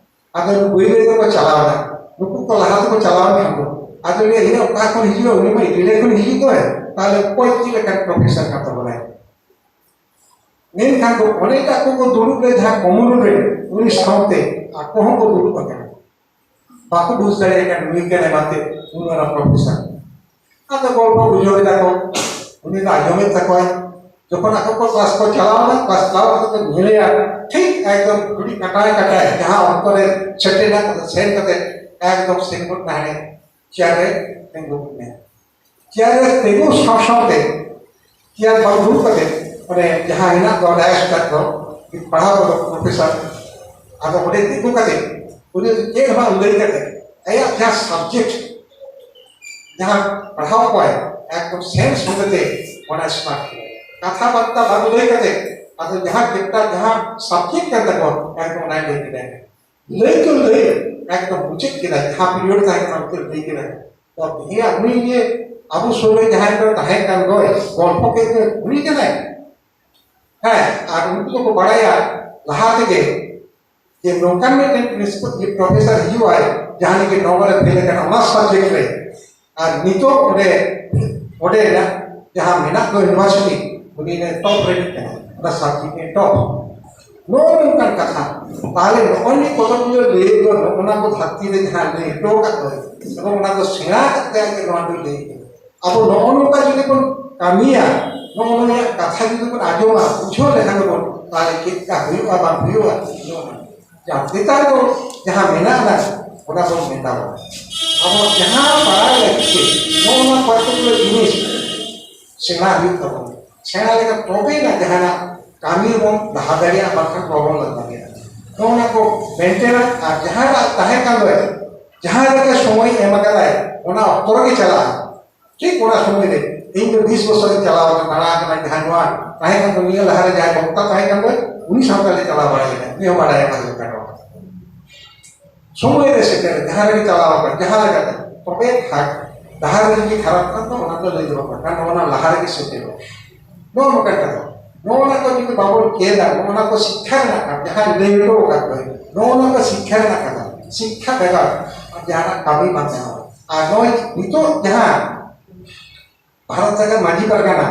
ᱟᱫᱚ ᱵᱟᱹᱭ ᱵᱟᱹᱭ ᱛᱮᱠᱚ ᱪᱟᱞᱟᱣ ᱮᱱᱟ᱾ ᱱᱩᱠᱩ ᱠᱚ ᱞᱟᱦᱟ ᱛᱮᱠᱚ ᱪᱟᱞᱟᱣ ᱮᱱ ᱠᱷᱟᱱ ᱫᱚ, ᱟᱫᱚ ᱞᱟᱹᱭᱟ, "ᱤᱱᱟᱹ ᱚᱠᱟ ᱠᱷᱚᱱ ᱦᱤᱡᱩᱜᱼᱟ? ᱩᱱᱤ ᱢᱟ ᱤᱴᱟᱞᱤ ᱠᱷᱚᱱ ᱦᱤᱡᱩᱜ ᱫᱚᱭ, ᱛᱟᱦᱞᱮ ᱚᱠᱚᱭ ᱪᱮᱫ ᱞᱮᱠᱟᱱ ᱯᱨᱚᱯᱷᱮᱥᱚᱨ ᱠᱟᱱ ᱛᱟᱵᱚᱱᱟᱭ?" ᱢᱮᱱᱠᱷᱟᱱ ᱫᱚ ᱚᱱᱮ ᱮᱴᱟᱜ ᱠᱚᱠᱚ ᱫᱩᱲᱩᱵ ᱨᱮ, ᱡᱟᱦᱟᱸ ᱠᱚᱢᱚᱱ ᱨᱩᱢ ᱨᱮ, ᱩᱱᱤ ᱥᱟᱶᱛᱮ ᱟᱠᱚ ᱦᱚᱸᱠᱚ ᱫᱩᱲᱩᱵ ᱟᱠᱟᱱᱟ᱾ ᱵᱟᱠᱚ ᱵᱩᱡᱽ ᱫᱟᱲᱮᱭᱟᱜ ᱠᱟᱱᱟ ᱱᱩᱭ ᱠᱟᱱᱟᱭ ᱢᱟᱱᱛᱮ ᱩᱱ ᱢᱟᱨᱟᱝ ᱯᱨᱚᱯᱷᱮᱥᱚᱨ᱾ ᱟᱫᱚ ᱜᱚᱞᱯᱚ ᱵᱩᱡᱷᱟᱹᱣ ᱮᱫᱟ ᱠᱚ, ᱩᱱᱤ ᱫᱚ ᱟᱸᱡᱚᱢᱮᱫ ᱛᱟᱠᱚᱣᱟᱭ᱾ ᱡᱚᱠᱷᱚᱱ ᱟᱠᱚ ᱠᱚ ᱠᱞᱟᱥ ᱠᱚ ᱪᱟᱞᱟᱣ ᱮᱱᱟ, ᱠᱞᱟᱥ ᱪᱟᱞᱟᱣ ᱠᱟᱛᱮ ᱠᱚ ᱧᱮᱞᱮᱭᱟ, ᱴᱷᱤᱠ ᱮᱠᱫᱚᱢ ᱜᱷᱩᱲᱤ ᱠᱟᱴᱟᱭ ᱠᱟᱴᱟᱭ, ᱡᱟᱦᱟᱸ ᱚᱠᱛᱚ ᱨᱮ ᱥᱮᱴᱮᱨ ᱮᱱᱟ, ᱟᱫᱚ ᱥᱮᱱ ᱠᱟᱛᱮ ᱮᱠᱫᱚᱢ ᱥᱮᱱ ᱜᱚᱫ ᱮᱱᱟ ᱦᱟᱱᱮ ᱪᱮᱭᱟᱨ ᱨᱮ ᱛᱤᱸᱜᱩ ᱮᱱᱟ᱾ ᱪᱮᱭᱟᱨ ᱨᱮ ᱛᱤᱸᱜᱩ ᱥᱟᱶ ᱥᱟᱶᱛᱮ ᱪᱮᱭᱟᱨ ᱵᱟᱝ ᱫᱩᱲᱩᱵ ᱠᱟᱛᱮ, ᱚᱸᱰᱮ ᱡᱟᱦᱟᱸ ᱦᱮᱱᱟᱜ ᱫᱚ ᱰᱟᱭᱚᱥ ᱪᱮᱛᱟᱱ ᱫᱚ ᱯᱟᱲᱦᱟᱣ ᱠᱚᱫᱚ ᱯᱨᱚᱯᱷᱮᱥᱚᱨ, ᱟᱫᱚ ᱚᱸᱰᱮ ᱛᱤᱸᱜᱩ ᱠᱟᱛᱮ ᱩᱱᱤ ᱫᱚ ᱪᱮᱫ ᱦᱚᱸ ᱵᱟᱝ ᱞᱟᱹᱭ ᱠᱟᱛᱮ ᱟᱭᱟᱜ ᱡᱟᱦᱟᱸ ᱥᱟᱵᱡᱮᱠᱴ, ᱡᱟᱦᱟᱸ ᱯᱟᱲᱦᱟᱣ ᱠᱚᱣᱟᱭ, ᱮᱠᱫᱚᱢ ᱥᱮᱱᱥ ᱦᱚᱸ ᱠᱟᱛᱮ ᱚᱱᱟ ᱥᱢᱟᱨᱴ ᱠᱮᱫᱟᱭ᱾ ᱠᱟᱛᱷᱟ ᱵᱟᱨᱛᱟ ᱵᱟᱝ ᱞᱟᱹᱭ ᱠᱟᱛᱮ, ᱟᱫᱚ ᱡᱟᱦᱟᱸ ᱪᱮᱯᱴᱟᱨ, ᱡᱟᱦᱟᱸ ᱥᱟᱵᱡᱮᱠᱴ ᱠᱟᱱ ᱛᱟᱠᱚᱣᱟ, ᱮᱠᱫᱚᱢ ᱚᱱᱟᱭ ᱞᱟᱹᱭ ᱠᱮᱫᱟᱭ᱾ ᱞᱟᱹᱭ ᱛᱚ ᱞᱟᱹᱭ, ᱮᱠᱫᱚᱢ ᱢᱩᱪᱟᱹᱫ ᱠᱮᱫᱟᱭ, ᱡᱟᱦᱟᱸ ᱯᱤᱨᱤᱭᱚᱰ ᱛᱟᱦᱮᱸ ᱠᱟᱱᱟ, ᱩᱱᱠᱩ ᱞᱟᱹᱭ ᱠᱮᱫᱟᱭ᱾ ᱛᱚ ᱦᱮᱸᱭᱟ, ᱩᱱᱤ ᱡᱮ ᱟᱵᱚ ᱥᱩᱨ ᱨᱮ ᱡᱟᱦᱟᱸᱭ ᱫᱚ ᱛᱟᱦᱮᱸ ᱠᱟᱱ ᱫᱚᱭ, ᱜᱚᱞᱯᱷᱚ ᱠᱮᱫ ᱫᱚᱭ, ᱩᱱᱤ ᱠᱟᱱᱟᱭ? ᱦᱮᱸ, ᱟᱨ ᱩᱱᱠᱩ ᱫᱚᱠᱚ ᱵᱟᱲᱟᱭᱟ ᱞᱟᱦᱟ ᱛᱮᱜᱮ ᱡᱮ ᱱᱚᱝᱠᱟᱱ ᱢᱤᱫᱴᱮᱱ ᱯᱨᱤᱱᱥᱤᱯᱟᱞ, ᱡᱮ ᱯᱨᱚᱯᱷᱮᱥᱚᱨ ᱦᱤᱡᱩᱜ ᱟᱭ, ᱡᱟᱦᱟᱸᱭ ᱜᱮ ᱱᱚᱣᱟ ᱨᱮ ᱯᱷᱮᱞ ᱟᱠᱟᱱᱟ, ᱚᱱᱟ ᱥᱟᱵᱡᱮᱠᱴ ᱨᱮ, ᱟᱨ ᱱᱤᱛᱚᱜ ᱚᱸᱰᱮ, ᱚᱸᱰᱮᱱᱟᱜ ᱡᱟᱦᱟᱸ ᱢᱮᱱᱟᱜ ᱫᱚ ᱤᱭᱩᱱᱤᱵᱷᱟᱨᱥᱤᱴᱤ, ᱩᱱᱤ ᱨᱮ ᱴᱚᱯ ᱨᱮᱱᱤᱡ ᱠᱟᱱᱟᱭ, ᱚᱱᱟ ᱥᱟᱵᱡᱮᱠᱴ ᱨᱮ ᱴᱚᱯ᱾ ᱱᱚᱜᱼᱚ ᱱᱚᱝᱠᱟᱱ ᱠᱟᱛᱷᱟ᱾ ᱛᱟᱦᱞᱮ ᱱᱚᱜᱼᱚᱭ ᱱᱤᱭᱟᱹ ᱠᱚᱫᱚ ᱱᱤᱭᱟᱹ ᱞᱟᱹᱭ ᱫᱚ, ᱱᱚᱜᱼᱚ ᱱᱟ ᱠᱚ ᱫᱷᱟᱹᱨᱛᱤ ᱨᱮ ᱡᱟᱦᱟᱸ ᱞᱟᱹᱭ ᱦᱚᱴᱚ ᱟᱠᱟᱫ ᱫᱚ, ᱮᱵᱚᱝ ᱚᱱᱟ ᱫᱚ ᱥᱮᱬᱟ ᱠᱟᱛᱮ ᱟᱡ ᱱᱚᱣᱟ ᱫᱚ ᱞᱟᱹᱭ ᱠᱟᱱᱟ᱾ ᱟᱵᱚ ᱱᱚᱜᱼᱚ ᱱᱚᱝᱠᱟ ᱡᱩᱫᱤ ᱵᱚᱱ ᱠᱟᱹᱢᱤᱭᱟ, ᱱᱚᱜᱼᱚ ᱱᱚᱣᱟ ᱠᱟᱛᱷᱟ ᱡᱩᱫᱤ ᱵᱚᱱ ᱟᱸᱡᱚᱢᱟ, ᱵᱩᱡᱷᱟᱹᱣ ᱞᱮᱠᱷᱟᱱ ᱵᱚᱱ, ᱛᱟᱦᱞᱮ ᱪᱮᱫ ᱞᱮᱠᱟ ᱦᱩᱭᱩᱜᱼᱟ ᱵᱟᱝ ᱦᱩᱭᱩᱜᱼᱟ, ᱱᱚᱜᱼᱚ ᱱᱚᱣᱟ᱾ ᱡᱟᱦᱟᱸ ᱪᱮᱛᱟᱱ ᱫᱚ ᱡᱟᱦᱟᱸ ᱢᱮᱱᱟᱜᱼᱟ, ᱚᱱᱟ ᱵᱚᱱ ᱢᱮᱛᱟᱣᱟᱜᱼᱟ᱾ ᱟᱵᱚ ᱡᱟᱦᱟᱸ ᱵᱟᱲᱟᱭ ᱞᱟᱹᱜᱤᱫ ᱛᱮ ᱱᱚᱜᱼᱚ ᱱᱚᱣᱟ particular ᱡᱤᱱᱤᱥ ᱥᱮᱬᱟ ᱦᱩᱭᱩᱜ ᱛᱟᱵᱚᱱᱟ᱾ ᱥᱮᱬᱟ ᱞᱮᱠᱷᱟᱱ ᱛᱚᱵᱮ ᱱᱟ ᱡᱟᱦᱟᱱᱟᱜ ᱠᱟᱹᱢᱤ ᱵᱚᱱ ᱞᱟᱦᱟ ᱫᱟᱲᱮᱭᱟᱜᱼᱟ, ᱵᱟᱝᱠᱷᱟᱱ ᱵᱟᱵᱚᱱ ᱞᱟᱦᱟ ᱫᱟᱲᱮᱭᱟᱜᱼᱟ᱾ ᱱᱚᱜᱼᱚ ᱱᱟ ᱠᱚ ᱢᱮᱱᱴᱮᱱᱟ᱾ ᱟᱨ ᱡᱟᱦᱟᱸ ᱛᱟᱦᱮᱸ ᱠᱟᱱ ᱫᱚ, ᱡᱟᱦᱟᱸ ᱞᱮᱠᱟ ᱥᱚᱢᱚᱭ ᱮᱢ ᱟᱠᱟᱫᱟᱭ, ᱚᱱᱟ ᱚᱠᱛᱚ ᱨᱮᱜᱮ ᱪᱟᱞᱟᱜᱼᱟ᱾ ᱴᱷᱤᱠ ᱚᱱᱟ ᱥᱚᱢᱚᱭ ᱨᱮ ᱤᱧ ᱫᱚ ᱵᱤᱥ ᱵᱚᱪᱷᱚᱨᱤᱧ ᱪᱟᱞᱟᱣ ᱟᱠᱟᱱᱟ, ᱫᱟᱬᱟ ᱟᱠᱟᱱᱟ, ᱡᱟᱦᱟᱸ ᱱᱚᱣᱟ ᱛᱟᱦᱮᱸ ᱠᱟᱱ ᱫᱚ, ᱱᱤᱭᱟᱹ ᱞᱟᱦᱟᱨᱮ ᱡᱟᱦᱟᱸᱭ ᱵᱚᱠᱛᱟ ᱛᱟᱦᱮᱸ ᱠᱟᱱ ᱫᱚ, ᱩᱱᱤ ᱥᱟᱶᱛᱟ ᱞᱮ ᱪᱟᱞᱟᱣ ᱵᱟᱲᱟ ᱞᱮᱱᱟ, ᱩᱱᱤ ᱦᱚᱸ ᱵᱟᱲᱟᱭᱟ ᱵᱷᱟᱜᱮ ᱞᱮᱠᱟ ᱱᱚᱣᱟ ᱠᱟᱛᱷᱟ᱾ ᱥᱚᱢᱚᱭ ᱨᱮ ᱥᱮᱴᱮᱨ, ᱡᱟᱦᱟᱸ ᱨᱮᱜᱮ ᱪᱟᱞᱟᱣ ᱟᱠᱟᱱ, ᱡᱟᱦᱟᱸ ᱞᱮᱠᱟᱛᱮ, ᱛᱚᱵᱮ ᱠᱷᱟᱱ ᱰᱟᱦᱟᱨ ᱨᱮ ᱡᱩᱫᱤ ᱠᱷᱟᱨᱟᱯ ᱠᱷᱟᱱ ᱫᱚ ᱚᱱᱟ ᱫᱚ ᱞᱟᱹᱭ ᱫᱚᱦᱚ ᱠᱟᱜ ᱠᱷᱟᱱ, ᱱᱚᱣᱟ ᱞᱟᱦᱟ ᱨᱮᱜᱮ ᱥᱮᱴᱮᱨᱚᱜᱼᱟ᱾ ᱱᱚᱜᱼᱚ ᱱᱚᱝᱠᱟ ᱠᱟᱛᱷᱟ᱾ ᱱᱚᱜᱼᱚ ᱱᱟ ᱠᱚ ᱡᱩᱫᱤ ᱵᱟᱵᱚᱱ ᱪᱮᱫᱟ, ᱱᱚᱜᱼᱚ ᱱᱟ ᱠᱚ ᱥᱤᱠᱠᱷᱟ ᱨᱮᱱᱟᱜ ᱠᱟᱱ, ᱡᱟᱦᱟᱸ ᱞᱟᱹᱭ ᱦᱚᱴᱚ ᱟᱠᱟᱫ ᱫᱚ, ᱱᱚᱜᱼᱚ ᱱᱟ ᱠᱚ ᱥᱤᱠᱠᱷᱟ ᱨᱮᱱᱟᱜ ᱠᱟᱛᱷᱟ᱾ ᱥᱤᱠᱠᱷᱟ ᱵᱮᱜᱚᱨ ᱡᱟᱦᱟᱱᱟᱜ ᱠᱟᱹᱢᱤ ᱵᱟᱝ ᱜᱟᱱᱚᱜᱼᱟ᱾ ᱟᱨ ᱱᱚᱜᱼᱚᱭ ᱱᱤᱛᱚᱜ ᱡᱟᱦᱟᱸ ᱵᱷᱟᱨᱚᱛ ᱡᱟᱠᱟᱛ ᱢᱟᱹᱡᱷᱤ ᱯᱟᱨᱜᱟᱱᱟ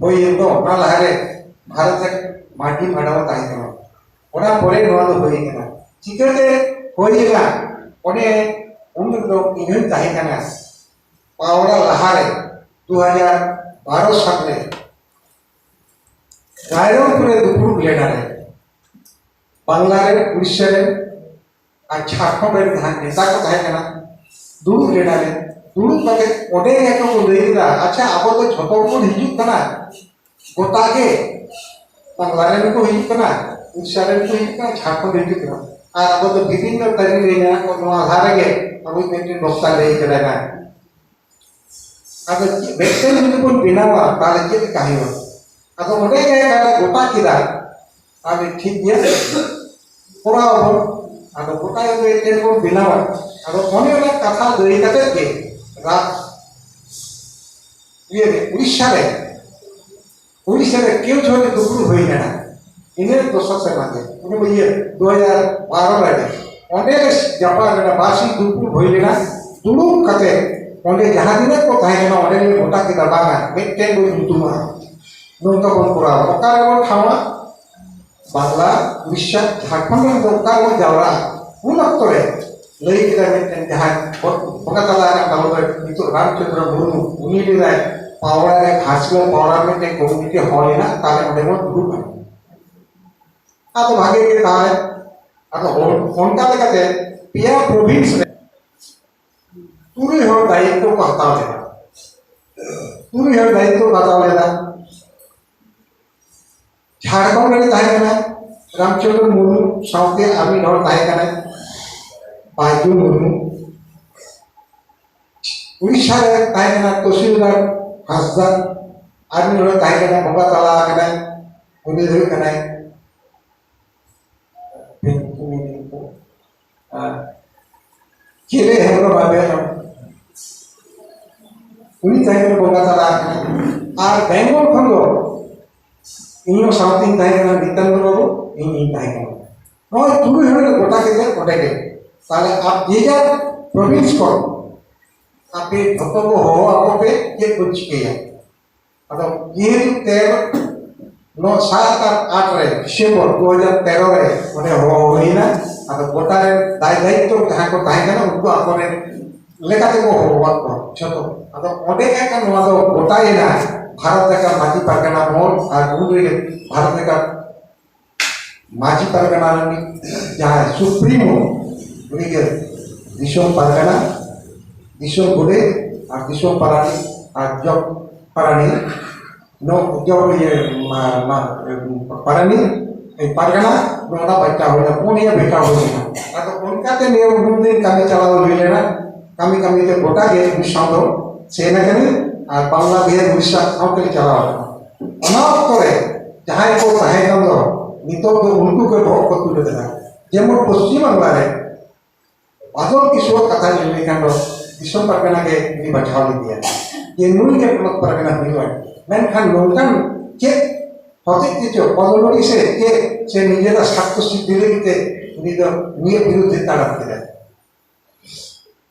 ᱦᱩᱭᱮᱱ ᱫᱚ, ᱚᱱᱟ ᱞᱟᱦᱟᱨᱮ ᱵᱷᱟᱨᱚᱛ ᱡᱟᱠᱟᱛ ᱢᱟᱹᱡᱷᱤ ᱢᱟᱰᱣᱟ ᱛᱟᱦᱮᱸ ᱠᱟᱱᱟ, ᱚᱱᱟ ᱯᱚᱨᱮ ᱱᱚᱣᱟ ᱫᱚ ᱦᱩᱭ ᱠᱟᱱᱟ᱾ ᱪᱤᱠᱟᱹᱛᱮ ᱦᱩᱭ ᱮᱱᱟ? ᱚᱱᱮ ᱩᱱ ᱫᱚ ᱤᱧ ᱦᱚᱧ ᱛᱟᱦᱮᱸ ᱠᱟᱱᱟ ᱯᱟᱣᱲᱟ ᱞᱟᱦᱟᱨᱮ, ᱫᱩ ᱦᱟᱡᱟᱨ ᱵᱟᱨᱚ ᱥᱟᱞ ᱨᱮ ᱨᱟᱭᱨᱚᱝᱯᱩᱨ ᱨᱮ ᱫᱩᱯᱲᱩᱵ ᱞᱮᱱᱟ ᱞᱮ᱾ ᱵᱟᱝᱞᱟ ᱨᱮ, ᱩᱲᱤᱥᱥᱟ ᱨᱮ, ᱟᱨ ᱡᱷᱟᱲᱠᱷᱚᱸᱰ ᱨᱮ ᱡᱟᱦᱟᱸ ᱱᱮᱛᱟ ᱠᱚ ᱛᱟᱦᱮᱸ ᱠᱟᱱᱟ, ᱫᱩᱲᱩᱵ ᱞᱮᱱᱟ ᱞᱮ᱾ ᱫᱩᱲᱩᱵ ᱠᱟᱛᱮ ᱚᱸᱰᱮ ᱜᱮ ᱠᱚ ᱞᱟᱹᱭ ᱠᱮᱫᱟ, ᱟᱪᱪᱷᱟ, ᱟᱵᱚ ᱫᱚ ᱡᱷᱚᱛᱚ ᱵᱚᱱ ᱦᱤᱡᱩᱜ ᱠᱟᱱᱟ, ᱜᱚᱴᱟ ᱜᱮ, ᱵᱟᱝᱞᱟ ᱨᱮᱱ ᱠᱚ ᱦᱤᱡᱩᱜ ᱠᱟᱱᱟ, ᱩᱲᱤᱥᱥᱟ ᱨᱮᱱ ᱠᱚ ᱦᱤᱡᱩᱜ ᱠᱟᱱᱟ, ᱡᱷᱟᱲᱠᱷᱚᱸᱰ ᱨᱮ ᱦᱤᱡᱩᱜ ᱠᱟᱱᱟ, ᱟᱨ ᱟᱵᱚ ᱫᱚ ᱵᱤᱵᱷᱤᱱᱱᱚ ᱛᱟᱹᱨᱤ ᱨᱮ ᱢᱮᱱᱟᱜ ᱠᱚ, ᱱᱚᱣᱟ ᱫᱷᱟᱨᱮ ᱜᱮ ᱟᱵᱚᱭᱤᱡ ᱢᱤᱫᱴᱮᱱ ᱵᱚᱠᱛᱟ ᱞᱟᱹᱭ ᱠᱮᱫᱟᱭ ᱱᱟ, ᱟᱫᱚ ᱪᱮᱫ, ᱢᱤᱫᱴᱮᱱ ᱡᱩᱫᱤ ᱵᱚᱱ ᱵᱮᱱᱟᱣᱟ, ᱛᱟᱦᱚᱞᱮ ᱪᱮᱫ ᱞᱮᱠᱟ ᱦᱩᱭᱩᱜᱼᱟ? ᱟᱫᱚ ᱚᱸᱰᱮ ᱜᱮ ᱠᱟᱛᱷᱟ ᱜᱚᱴᱟ ᱠᱮᱫᱟ, ᱟᱫᱚ ᱴᱷᱤᱠ ᱜᱮᱭᱟ, ᱠᱚᱨᱟᱣ ᱟᱵᱚᱱ᱾ ᱟᱫᱚ ᱜᱚᱴᱟ ᱜᱮ ᱢᱤᱫᱴᱮᱱ ᱵᱚᱱ ᱵᱮᱱᱟᱣᱟ᱾ ᱟᱫᱚ ᱚᱱᱮ ᱚᱱᱟ ᱠᱟᱛᱷᱟ ᱞᱟᱹᱭ ᱠᱟᱛᱮ ᱜᱮ ᱨᱟ-, ᱤᱭᱟᱹ ᱨᱮ, ᱩᱲᱤᱥᱥᱟ ᱨᱮ, ᱩᱲᱤᱥᱥᱟ ᱨᱮ ᱠᱮᱣᱡᱷᱚᱨ ᱨᱮ ᱫᱩᱯᱲᱩᱵ ᱦᱩᱭ ᱞᱮᱱᱟ᱾ ᱤᱱᱟᱹ ᱫᱚᱥᱟᱨ ᱥᱮᱨᱢᱟ ᱜᱮ, ᱩᱱᱤ ᱤᱭᱟᱹ ᱫᱩ ᱦᱟᱡᱟᱨ ᱵᱟᱨᱚ ᱨᱮ ᱚᱸᱰᱮ ᱜᱮ ᱡᱟᱯᱟᱜ ᱨᱮ ᱵᱟᱨᱥᱤᱧ ᱫᱩᱯᱲᱩᱵ ᱦᱩᱭ ᱞᱮᱱᱟ᱾ ᱫᱩᱲᱩᱵ ᱠᱟᱛᱮ ᱚᱸᱰᱮ ᱡᱟᱦᱟᱸ ᱛᱤᱱᱟᱹᱜ ᱠᱚ ᱛᱟᱦᱮᱸ ᱠᱟᱱᱟ, ᱚᱸᱰᱮ ᱜᱮ ᱜᱚᱴᱟ ᱠᱮᱫᱟ, ᱵᱟᱝᱟ, ᱢᱤᱫᱴᱮᱱ ᱵᱚᱱ ᱧᱩᱛᱩᱢᱟ, ᱱᱚᱝᱠᱟ ᱵᱚᱱ ᱠᱚᱨᱟᱣᱟ᱾ ᱚᱠᱟ ᱨᱮᱵᱚᱱ ᱴᱷᱟᱶᱟ? ᱵᱟᱝᱞᱟ, ᱩᱲᱤᱥᱥᱟ, ᱡᱷᱟᱲᱠᱷᱚᱸᱰ ᱨᱮᱱ ᱫᱚ ᱚᱠᱟ ᱨᱮᱵᱚᱱ ᱡᱟᱣᱨᱟᱜᱼᱟ? ᱩᱱ ᱚᱠᱛᱚ ᱨᱮ ᱞᱟᱹᱭ ᱠᱮᱫᱟ ᱢᱤᱫᱴᱮᱱ ᱡᱟᱦᱟᱸᱭ ᱵᱚ-, ᱵᱚᱸᱜᱟ ᱛᱟᱞᱟ ᱟᱠᱟᱱ ᱛᱟᱵᱚᱱ ᱫᱚ ᱱᱤᱛᱚᱜ ᱨᱟᱢᱪᱚᱸᱫᱽᱨᱚ ᱢᱩᱨᱢᱩ, ᱩᱱᱤ ᱞᱟᱹᱭᱫᱟᱭ, ᱯᱟᱣᱲᱟ ᱨᱮ, ᱜᱷᱟᱴᱥᱤᱞᱟᱹ ᱯᱟᱣᱲᱟ ᱨᱮ ᱢᱤᱫᱴᱮᱱ ᱠᱚᱢᱤᱴᱤ ᱦᱚᱦᱚ ᱞᱮᱱᱟ, ᱛᱟᱦᱞᱮ ᱚᱸᱰᱮ ᱵᱚᱱ ᱫᱩᱲᱩᱵᱼᱟ᱾ ᱟᱫᱚ ᱵᱷᱟᱜᱮ ᱜᱮ ᱛᱟᱦᱞᱮ᱾ ᱟᱫᱚ ᱚᱱ-, ᱚᱱᱠᱟ ᱞᱮᱠᱟᱛᱮ ᱯᱮᱭᱟ ᱯᱨᱚᱵᱷᱤᱱᱥ ᱨᱮ ᱛᱩᱨᱩᱭ ᱦᱚᱲ ᱫᱟᱭᱤᱛᱛᱚ ᱠᱚ ᱦᱟᱛᱟᱣ ᱞᱮᱫᱟ᱾ ᱛᱩᱨᱩᱭ ᱦᱚᱲ ᱫᱟᱭᱤᱛᱛᱚ ᱠᱚ ᱦᱟᱛᱟᱣ ᱞᱮᱫᱟ᱾ ᱡᱷᱟᱲᱠᱷᱚᱸᱰ ᱨᱮ ᱛᱟᱦᱮᱸ ᱠᱟᱱᱟᱭ ᱨᱟᱢᱪᱚᱸᱫᱽᱨᱚ ᱢᱩᱨᱢᱩ, ᱥᱟᱶᱛᱮ ᱟᱨ ᱢᱤᱫ ᱦᱚᱲ ᱛᱟᱦᱮᱸ ᱠᱟᱱᱟᱭ ᱵᱟᱭᱡᱩ ᱢᱩᱨᱢᱩ᱾ ᱩᱲᱤᱥᱥᱟ ᱨᱮ ᱛᱟᱦᱮᱸ ᱠᱟᱱᱟ ᱛᱚᱦᱥᱤᱞᱫᱟᱨ ᱦᱟᱸᱥᱫᱟ, ᱟᱨ ᱢᱤᱫ ᱦᱚᱲ ᱛᱟᱦᱮᱸ ᱠᱟᱱᱟ, ᱵᱚᱸᱜᱟ ᱛᱟᱞᱟ ᱟᱠᱟᱱᱟᱭ, ᱩᱱᱤ ᱫᱚ ᱦᱩᱭᱩᱜ ᱠᱟᱱᱟᱭ ᱪᱤᱞᱤ ᱦᱮᱢᱵᱨᱚᱢ ᱟᱵᱮᱱ, ᱩᱱᱤ ᱛᱟᱦᱮᱸ ᱠᱟᱱᱟ ᱵᱚᱸᱜᱟ ᱛᱟᱞᱟ ᱟᱠᱟᱱᱟ᱾ ᱟᱨ ᱵᱮᱝᱜᱚᱞ ᱠᱷᱚᱱ ᱫᱚ ᱤᱧ ᱦᱚᱸ ᱥᱟᱶᱛᱮᱧ ᱛᱟᱦᱮᱸ ᱠᱟᱱᱟ, ᱱᱤᱛᱟᱱᱫᱚ ᱵᱟᱵᱩ, ᱤᱧ ᱤᱧ ᱛᱟᱦᱮᱸ ᱠᱟᱱᱟ᱾ ᱱᱚᱜᱼᱚᱭ ᱛᱩᱨᱩᱭ ᱦᱚᱲ ᱞᱮ ᱜᱚᱴᱟ ᱠᱮᱫᱟ ᱚᱸᱰᱮ ᱜᱮ᱾ ᱛᱟᱦᱞᱮ ᱟᱯ ᱡᱮ ᱡᱟᱨ ᱯᱨᱚᱵᱷᱤᱱᱥ ᱠᱷᱚᱱ ᱟᱯᱮ ᱡᱷᱚᱛᱚ ᱠᱚ ᱦᱚᱦᱚ ᱟᱠᱚ ᱯᱮ, ᱪᱮᱫ ᱠᱚ ᱪᱤᱠᱟᱹᱭᱟ? ᱟᱫᱚ ᱡᱮᱦᱮᱛᱩ ᱛᱮᱨᱚ, ᱱᱚᱣᱟ ᱥᱟᱛ ᱟᱨ ᱟᱴ ᱨᱮ, ᱰᱤᱥᱮᱢᱵᱚᱨ ᱫᱩ ᱦᱟᱡᱟᱨ ᱛᱮᱨᱚ ᱨᱮ ᱚᱸᱰᱮ ᱦᱚᱦᱚ ᱦᱩᱭᱱᱟ᱾ ᱟᱫᱚ ᱜᱚᱴᱟ ᱨᱮ ᱫᱟᱭ ᱫᱟᱭᱤᱛᱛᱚ ᱡᱟᱦᱟᱸ ᱠᱚ ᱛᱟᱦᱮᱸ ᱠᱟᱱᱟ, ᱩᱱᱠᱩ ᱟᱠᱚᱨᱮᱱ ᱞᱮᱠᱟ ᱛᱮᱠᱚ ᱦᱚᱦᱚᱣᱟᱫ ᱠᱚᱣᱟ ᱡᱷᱚᱛᱚ᱾ ᱟᱫᱚ ᱚᱸᱰᱮ ᱜᱮ ᱱᱚᱣᱟ ᱫᱚ ᱜᱚᱴᱟᱭᱮᱱᱟ, ᱵᱷᱟᱨᱚᱛ ᱡᱟᱠᱟᱛ ᱢᱟᱹᱡᱷᱤ ᱯᱟᱨᱜᱟᱱᱟ ᱢᱚᱦᱚᱞ ᱟᱨ ᱩᱱ ᱨᱮᱜᱮ ᱵᱷᱟᱨᱚᱛ ᱡᱟᱠᱟᱛ ᱢᱟᱹᱡᱷᱤ ᱯᱟᱨᱜᱟᱱᱟ ᱨᱤᱱᱤᱡ ᱡᱟᱦᱟᱸᱭ ᱥᱩᱯᱨᱤᱢᱳ, ᱩᱱᱤᱜᱮ ᱫᱤᱥᱚᱢ ᱯᱟᱨᱜᱟᱱᱟ, ᱫᱤᱥᱚᱢ ᱜᱚᱰᱮᱛ ᱟᱨ ᱫᱤᱥᱚᱢ ᱯᱟᱨᱟᱱᱤᱠ ᱟᱨ ᱡᱚᱜᱽ ᱯᱟᱨᱟᱱᱤᱠ, ᱱᱚ-, ᱡᱚᱜᱽ, ᱤᱭᱟᱹ, ᱢᱟ-, ᱢᱟ-, ᱯᱟᱨᱟᱱᱤᱠ, ᱮ, ᱯᱟᱨᱜᱟᱱᱟ, ᱱᱚᱣᱟ ᱵᱟᱧᱪᱟᱣ ᱦᱩᱭᱱᱟ, ᱯᱩᱱᱭᱟᱹ ᱵᱟᱧᱪᱟᱣ ᱦᱩᱭᱱᱟ᱾ ᱟᱫᱚ ᱚᱱᱠᱟᱛᱮ ᱱᱤᱭᱟᱹ ᱩᱱ ᱫᱤᱱ ᱠᱟᱹᱢᱤ ᱪᱟᱞᱟᱣ ᱦᱩᱭ ᱞᱮᱱᱟ, ᱠᱟᱹᱢᱤ ᱠᱟᱹᱢᱤ ᱛᱮ ᱜᱚᱴᱟ ᱜᱮ ᱢᱤᱫ ᱥᱟᱶ ᱫᱚ ᱥᱮᱱ ᱟᱠᱟᱱᱟ ᱟᱨ ᱵᱟᱝᱞᱟᱫᱮᱥ, ᱩᱲᱤᱥᱥᱟ ᱥᱟᱶᱛᱮ ᱪᱟᱞᱟᱣ ᱟᱠᱟᱱᱟ᱾ ᱚᱱᱟ ᱚᱠᱛᱚ ᱨᱮ ᱡᱟᱦᱟᱸᱭ ᱠᱚ ᱛᱟᱦᱮᱸ ᱠᱟᱱ ᱫᱚ, ᱱᱤᱛᱚᱜ ᱫᱚ ᱩᱱᱠᱩ ᱜᱮ ᱵᱚᱦᱚᱜ ᱠᱚ ᱛᱩᱞ ᱟᱠᱟᱫᱟ᱾ ᱡᱮᱢᱚᱱ ᱯᱚᱥᱪᱤᱢ ᱵᱟᱝᱞᱟ ᱨᱮ ᱵᱟᱫᱚᱞ ᱠᱤᱥᱠᱩᱣᱟᱜ ᱠᱟᱛᱷᱟ ᱧᱮᱞ ᱞᱮᱠᱷᱟᱱ ᱫᱚ ᱫᱤᱥᱚᱢ ᱯᱟᱨᱜᱟᱱᱟ ᱜᱮ ᱩᱱᱤ ᱵᱟᱪᱷᱟᱣ ᱞᱮᱫᱮᱭᱟ, ᱡᱮ ᱱᱩᱭ ᱜᱮ ᱯᱚᱱᱚᱛ ᱯᱟᱨᱜᱟᱱᱟ ᱦᱩᱭᱩᱜᱼᱟ᱾ ᱢᱮᱱᱠᱷᱟᱱ ᱱᱚᱝᱠᱟᱱ ᱪᱮᱫ ᱦᱚᱛᱮᱡ ᱛᱮ ᱪᱚ ᱯᱚᱫᱚᱞᱚᱲᱤ ᱥᱮ ᱪᱮᱫ ᱥᱮ ᱱᱤᱡᱮᱨᱟᱜ ᱥᱟᱨᱛᱷᱚ ᱥᱤᱫᱽᱫᱷᱤ ᱞᱟᱹᱜᱤᱫ ᱛᱮ ᱩᱱᱤ ᱫᱚ ᱱᱩᱭᱟᱜ ᱵᱤᱨᱩᱫᱷ ᱮ ᱛᱟᱲᱟᱢ ᱠᱮᱫᱟ᱾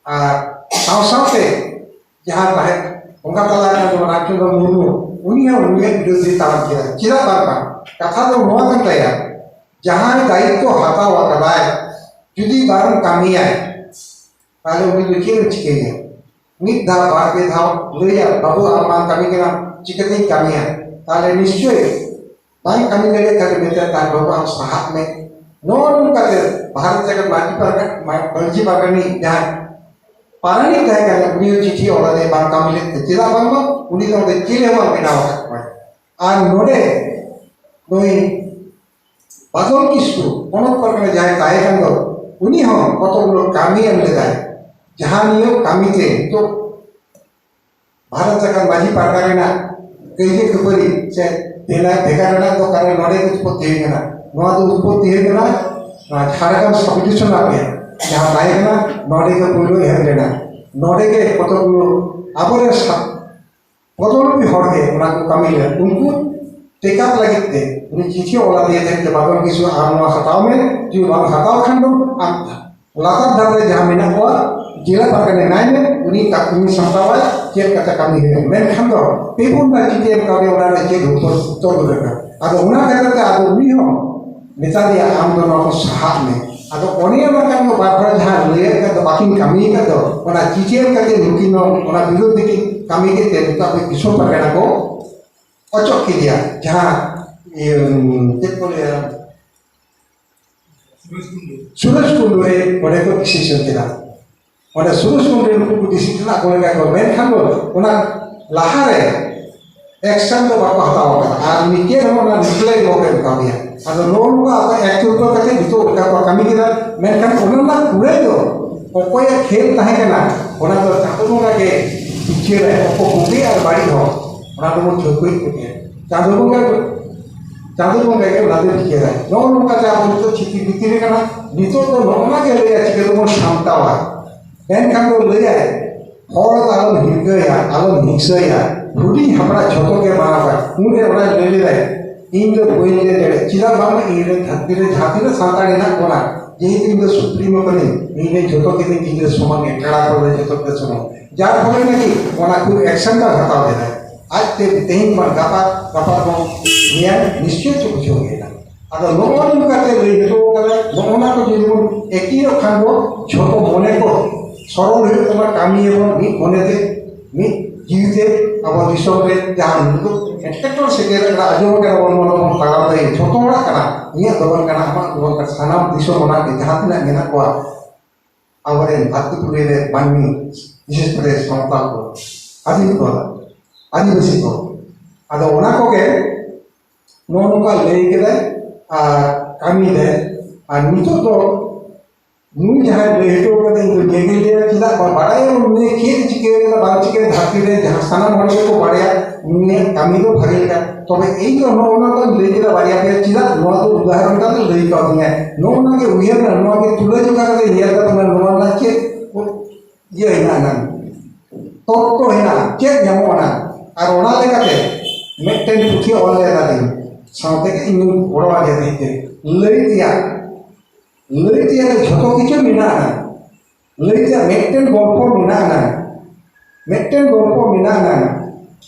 ᱟᱨ ᱥᱟᱶ ᱥᱟᱶᱛᱮ ᱡᱟᱦᱟᱸ ᱛᱟᱦᱮᱸ ᱵᱚᱸᱜᱟ ᱛᱟᱞᱟ ᱟᱠᱟᱱ ᱡᱮᱢᱚᱱ ᱨᱟᱢᱪᱚᱸᱫᱽᱨᱚ ᱢᱩᱨᱢᱩ, ᱩᱱᱤ ᱦᱚᱸ ᱩᱱᱤᱭᱟᱜ ᱵᱤᱨᱩᱫᱷ ᱮ ᱛᱟᱲᱟᱢ ᱠᱮᱫᱟ᱾ ᱪᱮᱫᱟᱜ ᱵᱟᱝ ᱠᱟᱱᱟ? ᱠᱟᱛᱷᱟ ᱫᱚ ᱱᱚᱣᱟ ᱠᱟᱱ ᱛᱟᱭᱟ, ᱡᱟᱦᱟᱸᱭ ᱫᱟᱭᱤᱛᱛᱚ ᱦᱟᱛᱟᱣ ᱟᱠᱟᱫᱟᱭ, ᱡᱩᱫᱤ ᱵᱟᱝ ᱠᱟᱹᱢᱤᱭᱟᱭ, ᱛᱟᱦᱞᱮ ᱩᱱᱤ ᱫᱚ ᱪᱮᱫ ᱮ ᱪᱤᱠᱟᱹᱭᱟ? ᱢᱤᱫ ᱫᱷᱟᱣ ᱵᱟᱨ ᱯᱮ ᱫᱷᱟᱣ ᱞᱟᱹᱭᱟ, "ᱵᱟᱹᱵᱩ, ᱟᱢ ᱵᱟᱢ ᱠᱟᱹᱢᱤ ᱠᱟᱱᱟ, ᱪᱤᱠᱟᱹᱛᱤᱧ ᱠᱟᱹᱢᱤᱭᱟ?" ᱛᱟᱦᱞᱮ ᱱᱤᱥᱪᱚᱭ ᱵᱟᱝ ᱠᱟᱹᱢᱤ ᱫᱟᱲᱮᱭᱟᱜ ᱠᱷᱟᱱ ᱢᱮᱛᱟᱭ, "ᱛᱟᱦᱞᱮ ᱵᱟᱹᱵᱩ, ᱟᱢ ᱥᱟᱦᱟᱜ ᱢᱮ᱾" ᱱᱚᱜᱼᱚ ᱱᱚᱝᱠᱟᱛᱮ ᱵᱷᱟᱨᱚᱛ ᱡᱟᱠᱟᱛ ᱢᱟᱹᱡᱷᱤ ᱯᱟᱨᱜᱟᱱᱟ, ᱢᱟ-, ᱢᱟᱹᱡᱷᱤ ᱯᱟᱨᱜᱟᱱᱤᱡ ᱡᱟᱦᱟᱸᱭ ᱯᱟᱨᱟᱱᱤᱠ ᱛᱟᱦᱮᱸ ᱠᱟᱱᱟ, ᱩᱱᱤ ᱦᱚᱸ ᱪᱤᱴᱷᱤ ᱚᱞ ᱟᱫᱮ ᱵᱟᱝ ᱠᱟᱹᱢᱤ ᱞᱮᱫ ᱛᱮ᱾ ᱪᱮᱫᱟᱜ ᱵᱟᱝᱢᱟ ᱩᱱᱤ ᱫᱚ ᱚᱸᱰᱮ ᱪᱮᱫ ᱦᱚᱸ ᱵᱟᱝ ᱵᱮᱱᱟᱣ ᱟᱠᱟᱫ ᱠᱚᱣᱟᱭ᱾ ᱟᱨ ᱱᱚᱰᱮ ᱱᱩᱭ ᱵᱟᱫᱚᱞ ᱠᱤᱥᱠᱩ ᱯᱚᱱᱚᱛ ᱯᱟᱨᱜᱟᱱᱟ ᱡᱟᱦᱟᱸᱭ ᱛᱟᱦᱮᱸ ᱠᱟᱱ ᱫᱚ, ᱩᱱᱤ ᱦᱚᱸ ᱠᱚᱛᱚ ᱜᱩᱞᱳ ᱠᱟᱹᱢᱤ ᱮᱢ ᱞᱮᱫᱟᱭ, ᱡᱟᱦᱟᱸ ᱱᱤᱭᱟᱹ ᱠᱟᱹᱢᱤ ᱛᱮ ᱱᱤᱛᱚᱜ ᱵᱷᱟᱨᱚᱛ ᱡᱟᱠᱟᱛ ᱢᱟᱹᱡᱷᱤ ᱯᱟᱨᱜᱟᱱᱟ ᱨᱮᱱᱟᱜ ᱠᱟᱹᱭᱡᱟᱹ ᱠᱷᱟᱹᱯᱟᱹᱨᱤ ᱥᱮ ᱵᱷᱮᱜᱟᱨ ᱵᱷᱮᱜᱟᱨ ᱨᱮᱱᱟᱜ ᱫᱚ ᱠᱟᱨᱚᱱ ᱱᱚᱰᱮ ᱜᱮ ᱩᱛᱯᱚᱛᱛᱤ ᱦᱩᱭ ᱠᱟᱱᱟ᱾ ᱱᱚᱣᱟ ᱫᱚ ᱩᱛᱯᱚᱛᱛᱤ ᱦᱩᱭ ᱠᱟᱱᱟ ᱱᱚᱣᱟ ᱡᱷᱟᱲᱜᱨᱟᱢ ᱥᱟᱵ ᱰᱤᱵᱷᱤᱥᱚᱱ ᱨᱮ ᱡᱟᱦᱟᱸ ᱛᱟᱦᱮᱸ ᱠᱟᱱᱟ, ᱱᱚᱰᱮ ᱜᱮ ᱯᱳᱭᱞᱳ ᱮᱦᱚᱵ ᱞᱮᱱᱟ᱾ ᱱᱚᱰᱮ ᱜᱮ ᱠᱚᱛᱚ ᱜᱩᱞᱳ ᱟᱵᱚᱨᱮᱱ ᱥᱟ-, ᱵᱚᱫᱚᱞ ᱢᱤᱫ ᱦᱚᱲ ᱜᱮ ᱚᱱᱟ ᱠᱚ ᱠᱟᱹᱢᱤ ᱞᱮᱫᱟ᱾ ᱩᱱᱠᱩ ᱴᱮᱠᱟᱣ ᱞᱟᱹᱜᱤᱫ ᱛᱮ ᱩᱱᱤ ᱪᱤᱴᱷᱤ ᱚᱞ ᱟᱫᱮᱭᱟ ᱛᱟᱦᱮᱸᱫ ᱡᱮ, "ᱵᱟᱫᱚᱞ ᱠᱤᱥᱠᱩ, ᱟᱢ ᱱᱚᱣᱟ ᱦᱟᱛᱟᱣ ᱢᱮ, ᱡᱩᱫᱤ ᱵᱟᱢ ᱦᱟᱛᱟᱣ ᱠᱷᱟᱱ ᱫᱚ ᱟᱢ ᱞᱟᱛᱟᱨ ᱫᱷᱟᱯ ᱨᱮ ᱡᱟᱦᱟᱸ ᱢᱮᱱᱟᱜ ᱠᱚᱣᱟ, ᱡᱮᱞᱟ ᱯᱟᱨᱜᱟᱱᱟ ᱢᱮᱱᱟᱭ ᱢᱮ, ᱩᱱᱤ ᱠᱟ-, ᱩᱱᱤ ᱥᱟᱢᱴᱟᱣᱟᱭ, ᱪᱮᱫ ᱠᱟᱛᱮ ᱠᱟᱹᱢᱤ ᱦᱩᱭᱩᱜᱼᱟ᱾" ᱢᱮᱱᱠᱷᱟᱱ ᱫᱚ ᱯᱮ ᱯᱩᱱ ᱫᱷᱟᱣ ᱪᱤᱴᱷᱤ ᱮᱢ ᱠᱟᱣᱫᱮᱭᱟ, ᱚᱱᱟ ᱨᱮ ᱪᱮᱫ ᱩᱛᱛᱚᱨ, ᱩᱛᱛᱚᱨ ᱫᱚ ᱵᱮᱠᱟᱨ᱾ ᱟᱫᱚ ᱚᱱᱟ ᱠᱷᱟᱹᱛᱤᱨ ᱛᱮ ᱟᱫᱚ ᱩᱱᱤ ᱦᱚᱸ ᱢᱮᱛᱟ ᱫᱮᱭᱟ, "ᱟᱢ ᱫᱚ ᱱᱚᱣᱟ ᱠᱚ ᱥᱟᱦᱟᱜ ᱢᱮ᱾" ᱟᱫᱚ ᱚᱱᱮ ᱚᱱᱟ ᱠᱟᱱ ᱫᱚ ᱵᱟᱨ ᱦᱚᱲ ᱡᱟᱦᱟᱸ ᱞᱟᱹᱭ ᱟᱠᱟᱫ ᱫᱚ ᱵᱟᱹᱠᱤᱱ ᱠᱟᱹᱢᱤ ᱟᱠᱟᱫ ᱫᱚ, ᱚᱱᱟ ᱪᱤᱴᱷᱤ ᱮᱢ ᱠᱟᱛᱮ ᱱᱩᱠᱤᱱ ᱦᱚᱸ ᱚᱱᱟ ᱵᱤᱨᱩᱫᱷ ᱛᱮᱠᱤᱱ ᱠᱟᱹᱢᱤ ᱠᱮᱫ ᱛᱮ ᱱᱤᱛᱚᱜ ᱟᱵᱚ ᱫᱤᱥᱚᱢ ᱯᱟᱨᱜᱟᱱᱟ ᱠᱚ ᱚᱪᱚᱜ ᱠᱮᱫᱮᱭᱟ᱾ ᱡᱟᱦᱟᱸ, ᱤᱭᱟᱹ, ᱪᱮᱫ ᱠᱚ ᱞᱟᱹᱭᱟ, ᱥᱩᱨᱩᱡᱽ ᱠᱩᱱᱰᱩ ᱨᱮ ᱚᱸᱰᱮ ᱠᱚ ᱰᱤᱥᱤᱥᱚᱱ ᱠᱮᱫᱟ᱾ ᱚᱸᱰᱮ ᱥᱩᱨᱩᱡᱽ ᱠᱩᱱᱰᱩ ᱨᱮ ᱩᱱᱠᱩ ᱠᱚ ᱰᱤᱥᱤᱥᱚᱱ ᱠᱚ ᱞᱮᱠᱟ ᱠᱚ, ᱢᱮᱱᱠᱷᱟᱱ ᱫᱚ ᱚᱱᱟ ᱞᱟᱦᱟᱨᱮ ᱮᱠᱥᱮᱱ ᱫᱚ ᱵᱟᱠᱚ ᱦᱟᱛᱟᱣ ᱟᱠᱟᱫᱟ᱾ ᱟᱨ ᱢᱤᱫᱴᱮᱱ ᱦᱚᱸ ᱚᱱᱟ ᱨᱤᱯᱞᱟᱭ ᱵᱟᱠᱚ ᱮᱢ ᱠᱟᱣᱫᱮᱭᱟ᱾ ᱟᱫᱚ ᱱᱚᱜᱼᱚ ᱱᱚᱝᱠᱟ ᱟᱠᱚ ᱮᱠ ᱛᱚᱨᱯᱷᱟ ᱠᱟᱛᱮ ᱱᱤᱛᱚᱜ ᱞᱮᱠᱟ ᱠᱚ ᱠᱟᱹᱢᱤ ᱠᱮᱫᱟ, ᱢᱮᱱᱠᱷᱟᱱ ᱚᱱᱟ ᱨᱮᱱᱟᱜ ᱠᱩᱲᱟᱹᱭ ᱫᱚ ᱚᱠᱚᱭᱟᱜ ᱠᱷᱮᱞ ᱛᱟᱦᱮᱸ ᱠᱟᱱᱟ, ᱚᱱᱟ ᱫᱚ ᱪᱟᱸᱫᱳ ᱵᱚᱸᱜᱟ ᱜᱮ ᱵᱤᱪᱟᱹᱨᱟᱭ, ᱚᱠᱚᱭ ᱵᱩᱜᱤ ᱟᱨ ᱵᱟᱹᱲᱤᱡ ᱦᱚᱲ, ᱚᱱᱟ ᱫᱚᱵᱚᱱ ᱴᱷᱟᱹᱣᱠᱟᱹᱭᱮᱫ ᱠᱚᱜᱮᱭᱟ᱾ ᱪᱟᱸᱫᱳ ᱵᱚᱸᱜᱟ ᱫᱚ, ᱪᱟᱸᱫᱳ ᱵᱚᱸᱜᱟ ᱜᱮ ᱚᱱᱟ ᱫᱚᱭ ᱵᱤᱪᱟᱹᱨᱟᱭ᱾ ᱱᱚᱜᱼᱚ ᱱᱚᱝᱠᱟᱛᱮ ᱟᱵᱚ ᱱᱤᱛᱚᱜ ᱪᱷᱤᱛᱤ ᱵᱷᱤᱛᱤᱨ ᱨᱮ ᱠᱟᱱᱟ᱾ ᱱᱤᱛᱚᱜ ᱫᱚ ᱱᱚᱜᱼᱚ ᱱᱟ ᱜᱮ ᱞᱟᱹᱭᱟ, ᱪᱤᱠᱟᱹ ᱛᱮᱵᱚᱱ ᱥᱟᱢᱴᱟᱣᱟ᱾ ᱢᱮᱱᱠᱷᱟᱱ ᱫᱚ ᱞᱟᱹᱭᱟᱭ, ᱦᱚᱲ ᱫᱚ ᱟᱞᱚᱢ ᱦᱤᱨᱠᱟᱹᱭᱟ, ᱟᱞᱚᱢ ᱦᱤᱝᱥᱟᱹᱭᱟ, ᱦᱩᱰᱤᱧ ᱦᱟᱯᱲᱟᱜ ᱡᱷᱚᱛᱚ ᱜᱮ ᱢᱟᱱᱟᱣ ᱠᱟᱭ᱾ ᱩᱱᱨᱮ ᱚᱱᱟ ᱞᱟᱹᱭ ᱞᱮᱫᱟᱭ, ᱤᱧ ᱫᱚ ᱵᱟᱹᱧ ᱞᱟᱹᱭ ᱫᱟᱲᱮᱭᱟᱜᱼᱟ᱾ ᱪᱮᱫᱟᱜ ᱵᱟᱝ? ᱤᱧ ᱨᱮᱱ ᱫᱷᱟᱹᱨᱛᱤ ᱨᱮ ᱡᱟᱦᱟᱸ ᱛᱤᱱᱟᱹᱜ ᱥᱟᱱᱛᱟᱲ ᱦᱮᱱᱟᱜ ᱵᱚᱱᱟ, ᱡᱮᱦᱮᱛᱩ ᱤᱧ ᱫᱚ ᱥᱩᱯᱨᱤᱢᱳ ᱠᱟᱹᱱᱟᱹᱧ, ᱤᱧ ᱨᱮᱱ ᱡᱷᱚᱛᱚ ᱜᱮ ᱤᱧ ᱜᱤᱫᱽᱨᱟᱹ ᱥᱚᱢᱟᱱ ᱜᱮ, ᱠᱟᱲᱟ ᱠᱚ ᱡᱷᱚᱛᱚ ᱜᱮ ᱥᱚᱢᱟᱱ᱾ ᱡᱟᱨ ᱯᱷᱚᱞᱮ ᱱᱟᱠᱤ ᱚᱱᱟ ᱠᱚ ᱮᱠᱥᱮᱱ ᱫᱚ ᱦᱟᱛᱟᱣ ᱞᱮᱫᱟᱭ᱾ ᱟᱡᱛᱮ ᱛᱮᱦᱮᱧ ᱵᱟᱝ ᱜᱟᱯᱟ, ᱜᱟᱯᱟ ᱵᱟᱝ ᱢᱮᱭᱟᱝ ᱱᱤᱥᱪᱚᱭ ᱪᱚ ᱵᱩᱡᱷᱟᱹᱣ ᱜᱮᱭᱟ᱾ ᱟᱫᱚ ᱱᱚᱜᱼᱚ ᱱᱚᱝᱠᱟᱛᱮ ᱞᱟᱹᱭ ᱦᱚᱴᱚ ᱠᱟᱫᱟ, ᱱᱚᱜᱼᱚ ᱱᱟ ᱠᱚ ᱡᱩᱫᱤ ᱵᱚᱱ ᱮᱠᱤᱭᱚᱜ ᱠᱷᱟᱱ ᱫᱚ ᱡᱷᱚᱛᱚ ᱢᱚᱱᱮ ᱠᱚ ᱥᱚᱨᱚᱞ ᱦᱩᱭᱩᱜ ᱛᱟᱵᱚᱱᱟ, ᱠᱟᱹᱢᱤᱭᱟᱵᱚᱱ ᱢᱤᱫ ᱢᱚᱱᱮᱛᱮ, ᱢᱤᱫ ᱡᱤᱣᱤᱛᱮ᱾ ᱟᱵᱚ ᱫᱤᱥᱚᱢ ᱨᱮ ᱡᱟᱦᱟᱸ ᱱᱤᱛᱚᱜ ᱮᱴᱠᱮᱴᱚᱬᱮ ᱥᱮᱴᱮᱨ ᱟᱠᱟᱱᱟ, ᱟᱸᱡᱚᱢ ᱟᱠᱟᱱᱟ ᱵᱚᱱ, ᱱᱚᱣᱟ ᱵᱚᱱ ᱛᱟᱲᱟᱢ ᱫᱟᱲᱮ ᱡᱷᱚᱛᱚ ᱦᱚᱲᱟᱜ ᱠᱟᱱᱟ, ᱤᱧᱟᱹᱜ ᱫᱚ ᱵᱟᱝ ᱠᱟᱱᱟ, ᱟᱢᱟᱜ ᱫᱚ ᱵᱟᱝ ᱠᱟᱱᱟ, ᱥᱟᱱᱟᱢ ᱫᱤᱥᱚᱢ ᱚᱱᱟ ᱜᱮ ᱡᱟᱦᱟᱸ ᱛᱤᱱᱟᱹᱜ ᱢᱮᱱᱟᱜ ᱠᱚᱣᱟ ᱟᱵᱚᱨᱮᱱ ᱫᱷᱟᱹᱨᱛᱤ ᱯᱩᱨᱤ ᱨᱮ ᱢᱟᱹᱱᱢᱤ, ᱵᱤᱥᱮᱥ ᱠᱚᱨᱮ ᱥᱟᱱᱛᱟᱲ ᱠᱚ, ᱟᱹᱫᱤᱢ ᱠᱚ, ᱟᱹᱫᱤᱵᱟᱹᱥᱤ ᱠᱚ᱾ ᱟᱫᱚ ᱚᱱᱟ ᱠᱚᱜᱮ ᱱᱚᱜᱼᱚ ᱱᱚᱝᱠᱟ ᱞᱟᱹᱭ ᱠᱮᱫᱟᱭ ᱟᱨ ᱠᱟᱹᱢᱤ ᱫᱟᱭ᱾ ᱟᱨ ᱱᱤᱛᱚᱜ ᱫᱚ ᱱᱩᱭ ᱡᱟᱦᱟᱸᱭ ᱞᱟᱹᱭ ᱦᱚᱴᱚ ᱠᱟᱫᱟ, ᱤᱧ ᱫᱚ ᱱᱤᱭᱟᱹᱜᱤᱧ ᱞᱟᱹᱭᱟ, ᱪᱮᱫᱟᱜ ᱵᱟ-, ᱵᱟᱲᱟᱭᱟ ᱱᱩᱭ ᱪᱮᱫ ᱮ ᱪᱤᱠᱟᱹ ᱠᱟᱫᱟ, ᱵᱟᱝ ᱪᱤᱠᱟᱹ, ᱫᱷᱟᱹᱨᱛᱤ ᱨᱮ ᱡᱟᱦᱟᱸ ᱥᱟᱱᱟᱢ ᱦᱚᱲ ᱜᱮᱠᱚ ᱵᱟᱲᱟᱭᱟ ᱱᱩᱭᱟᱜ ᱠᱟᱹᱢᱤ ᱫᱚ ᱵᱷᱟᱜᱮ ᱞᱮᱠᱟ᱾ ᱛᱚᱵᱮ ᱤᱧ ᱫᱚ ᱱᱚᱜᱼᱚ ᱱᱚᱣᱟ ᱫᱚᱧ ᱞᱟᱹᱭ ᱠᱮᱫᱟ ᱵᱟᱨᱭᱟ ᱯᱮᱭᱟ, ᱪᱮᱫᱟᱜ ᱱᱚᱣᱟ ᱫᱚ ᱩᱫᱟᱦᱚᱨᱚᱱ ᱠᱟᱛᱮ ᱞᱟᱹᱭ ᱠᱟᱣᱫᱤᱧᱟ, ᱱᱚᱜᱼᱚ ᱱᱚᱣᱟ ᱜᱮ ᱩᱭᱦᱟᱹᱨ ᱢᱮ, ᱱᱚᱣᱟ ᱜᱮ ᱛᱩᱞᱟᱹ ᱡᱚᱠᱷᱟ ᱠᱟᱛᱮ ᱧᱮᱞ ᱠᱟᱛᱮ ᱱᱚᱣᱟ ᱨᱮᱱᱟᱜ ᱪᱮᱫ ᱤᱭᱟᱹ ᱦᱮᱱᱟᱜᱼᱟ, ᱱᱟᱝ ᱛᱚᱛᱛᱚ ᱦᱮᱱᱟᱜᱼᱟ, ᱪᱮᱫ ᱧᱟᱢᱚᱜᱼᱟ, ᱱᱟᱝ᱾ ᱟᱨ ᱚᱱᱟ ᱞᱮᱠᱟᱛᱮ ᱢᱤᱫᱴᱮᱱ ᱯᱩᱛᱷᱤ ᱚᱞ ᱞᱮᱫᱟᱞᱤᱧ, ᱥᱟᱶᱛᱮ ᱜᱮ ᱤᱧ ᱜᱚᱲᱚ ᱟᱫᱮ ᱛᱟᱦᱮᱸᱫ ᱛᱮ, ᱞᱟᱹᱭ ᱛᱮᱭᱟᱜ, ᱞᱟᱹᱭ ᱛᱮᱭᱟᱜ ᱫᱚ ᱡᱷᱚᱛᱚ ᱠᱤᱪᱷᱩ ᱢᱮᱱᱟᱜᱼᱟ, ᱱᱟᱝ᱾ ᱞᱟᱹᱭ ᱛᱮᱭᱟᱜ ᱢᱤᱫᱴᱮᱱ ᱜᱚᱞᱯᱚ ᱢᱮᱱᱟᱜᱼᱟ, ᱱᱟᱝ᱾ ᱢᱤᱫᱴᱮᱱ ᱜᱚᱞᱯᱚ ᱢᱮᱱᱟᱜᱼᱟ, ᱱᱟᱝ,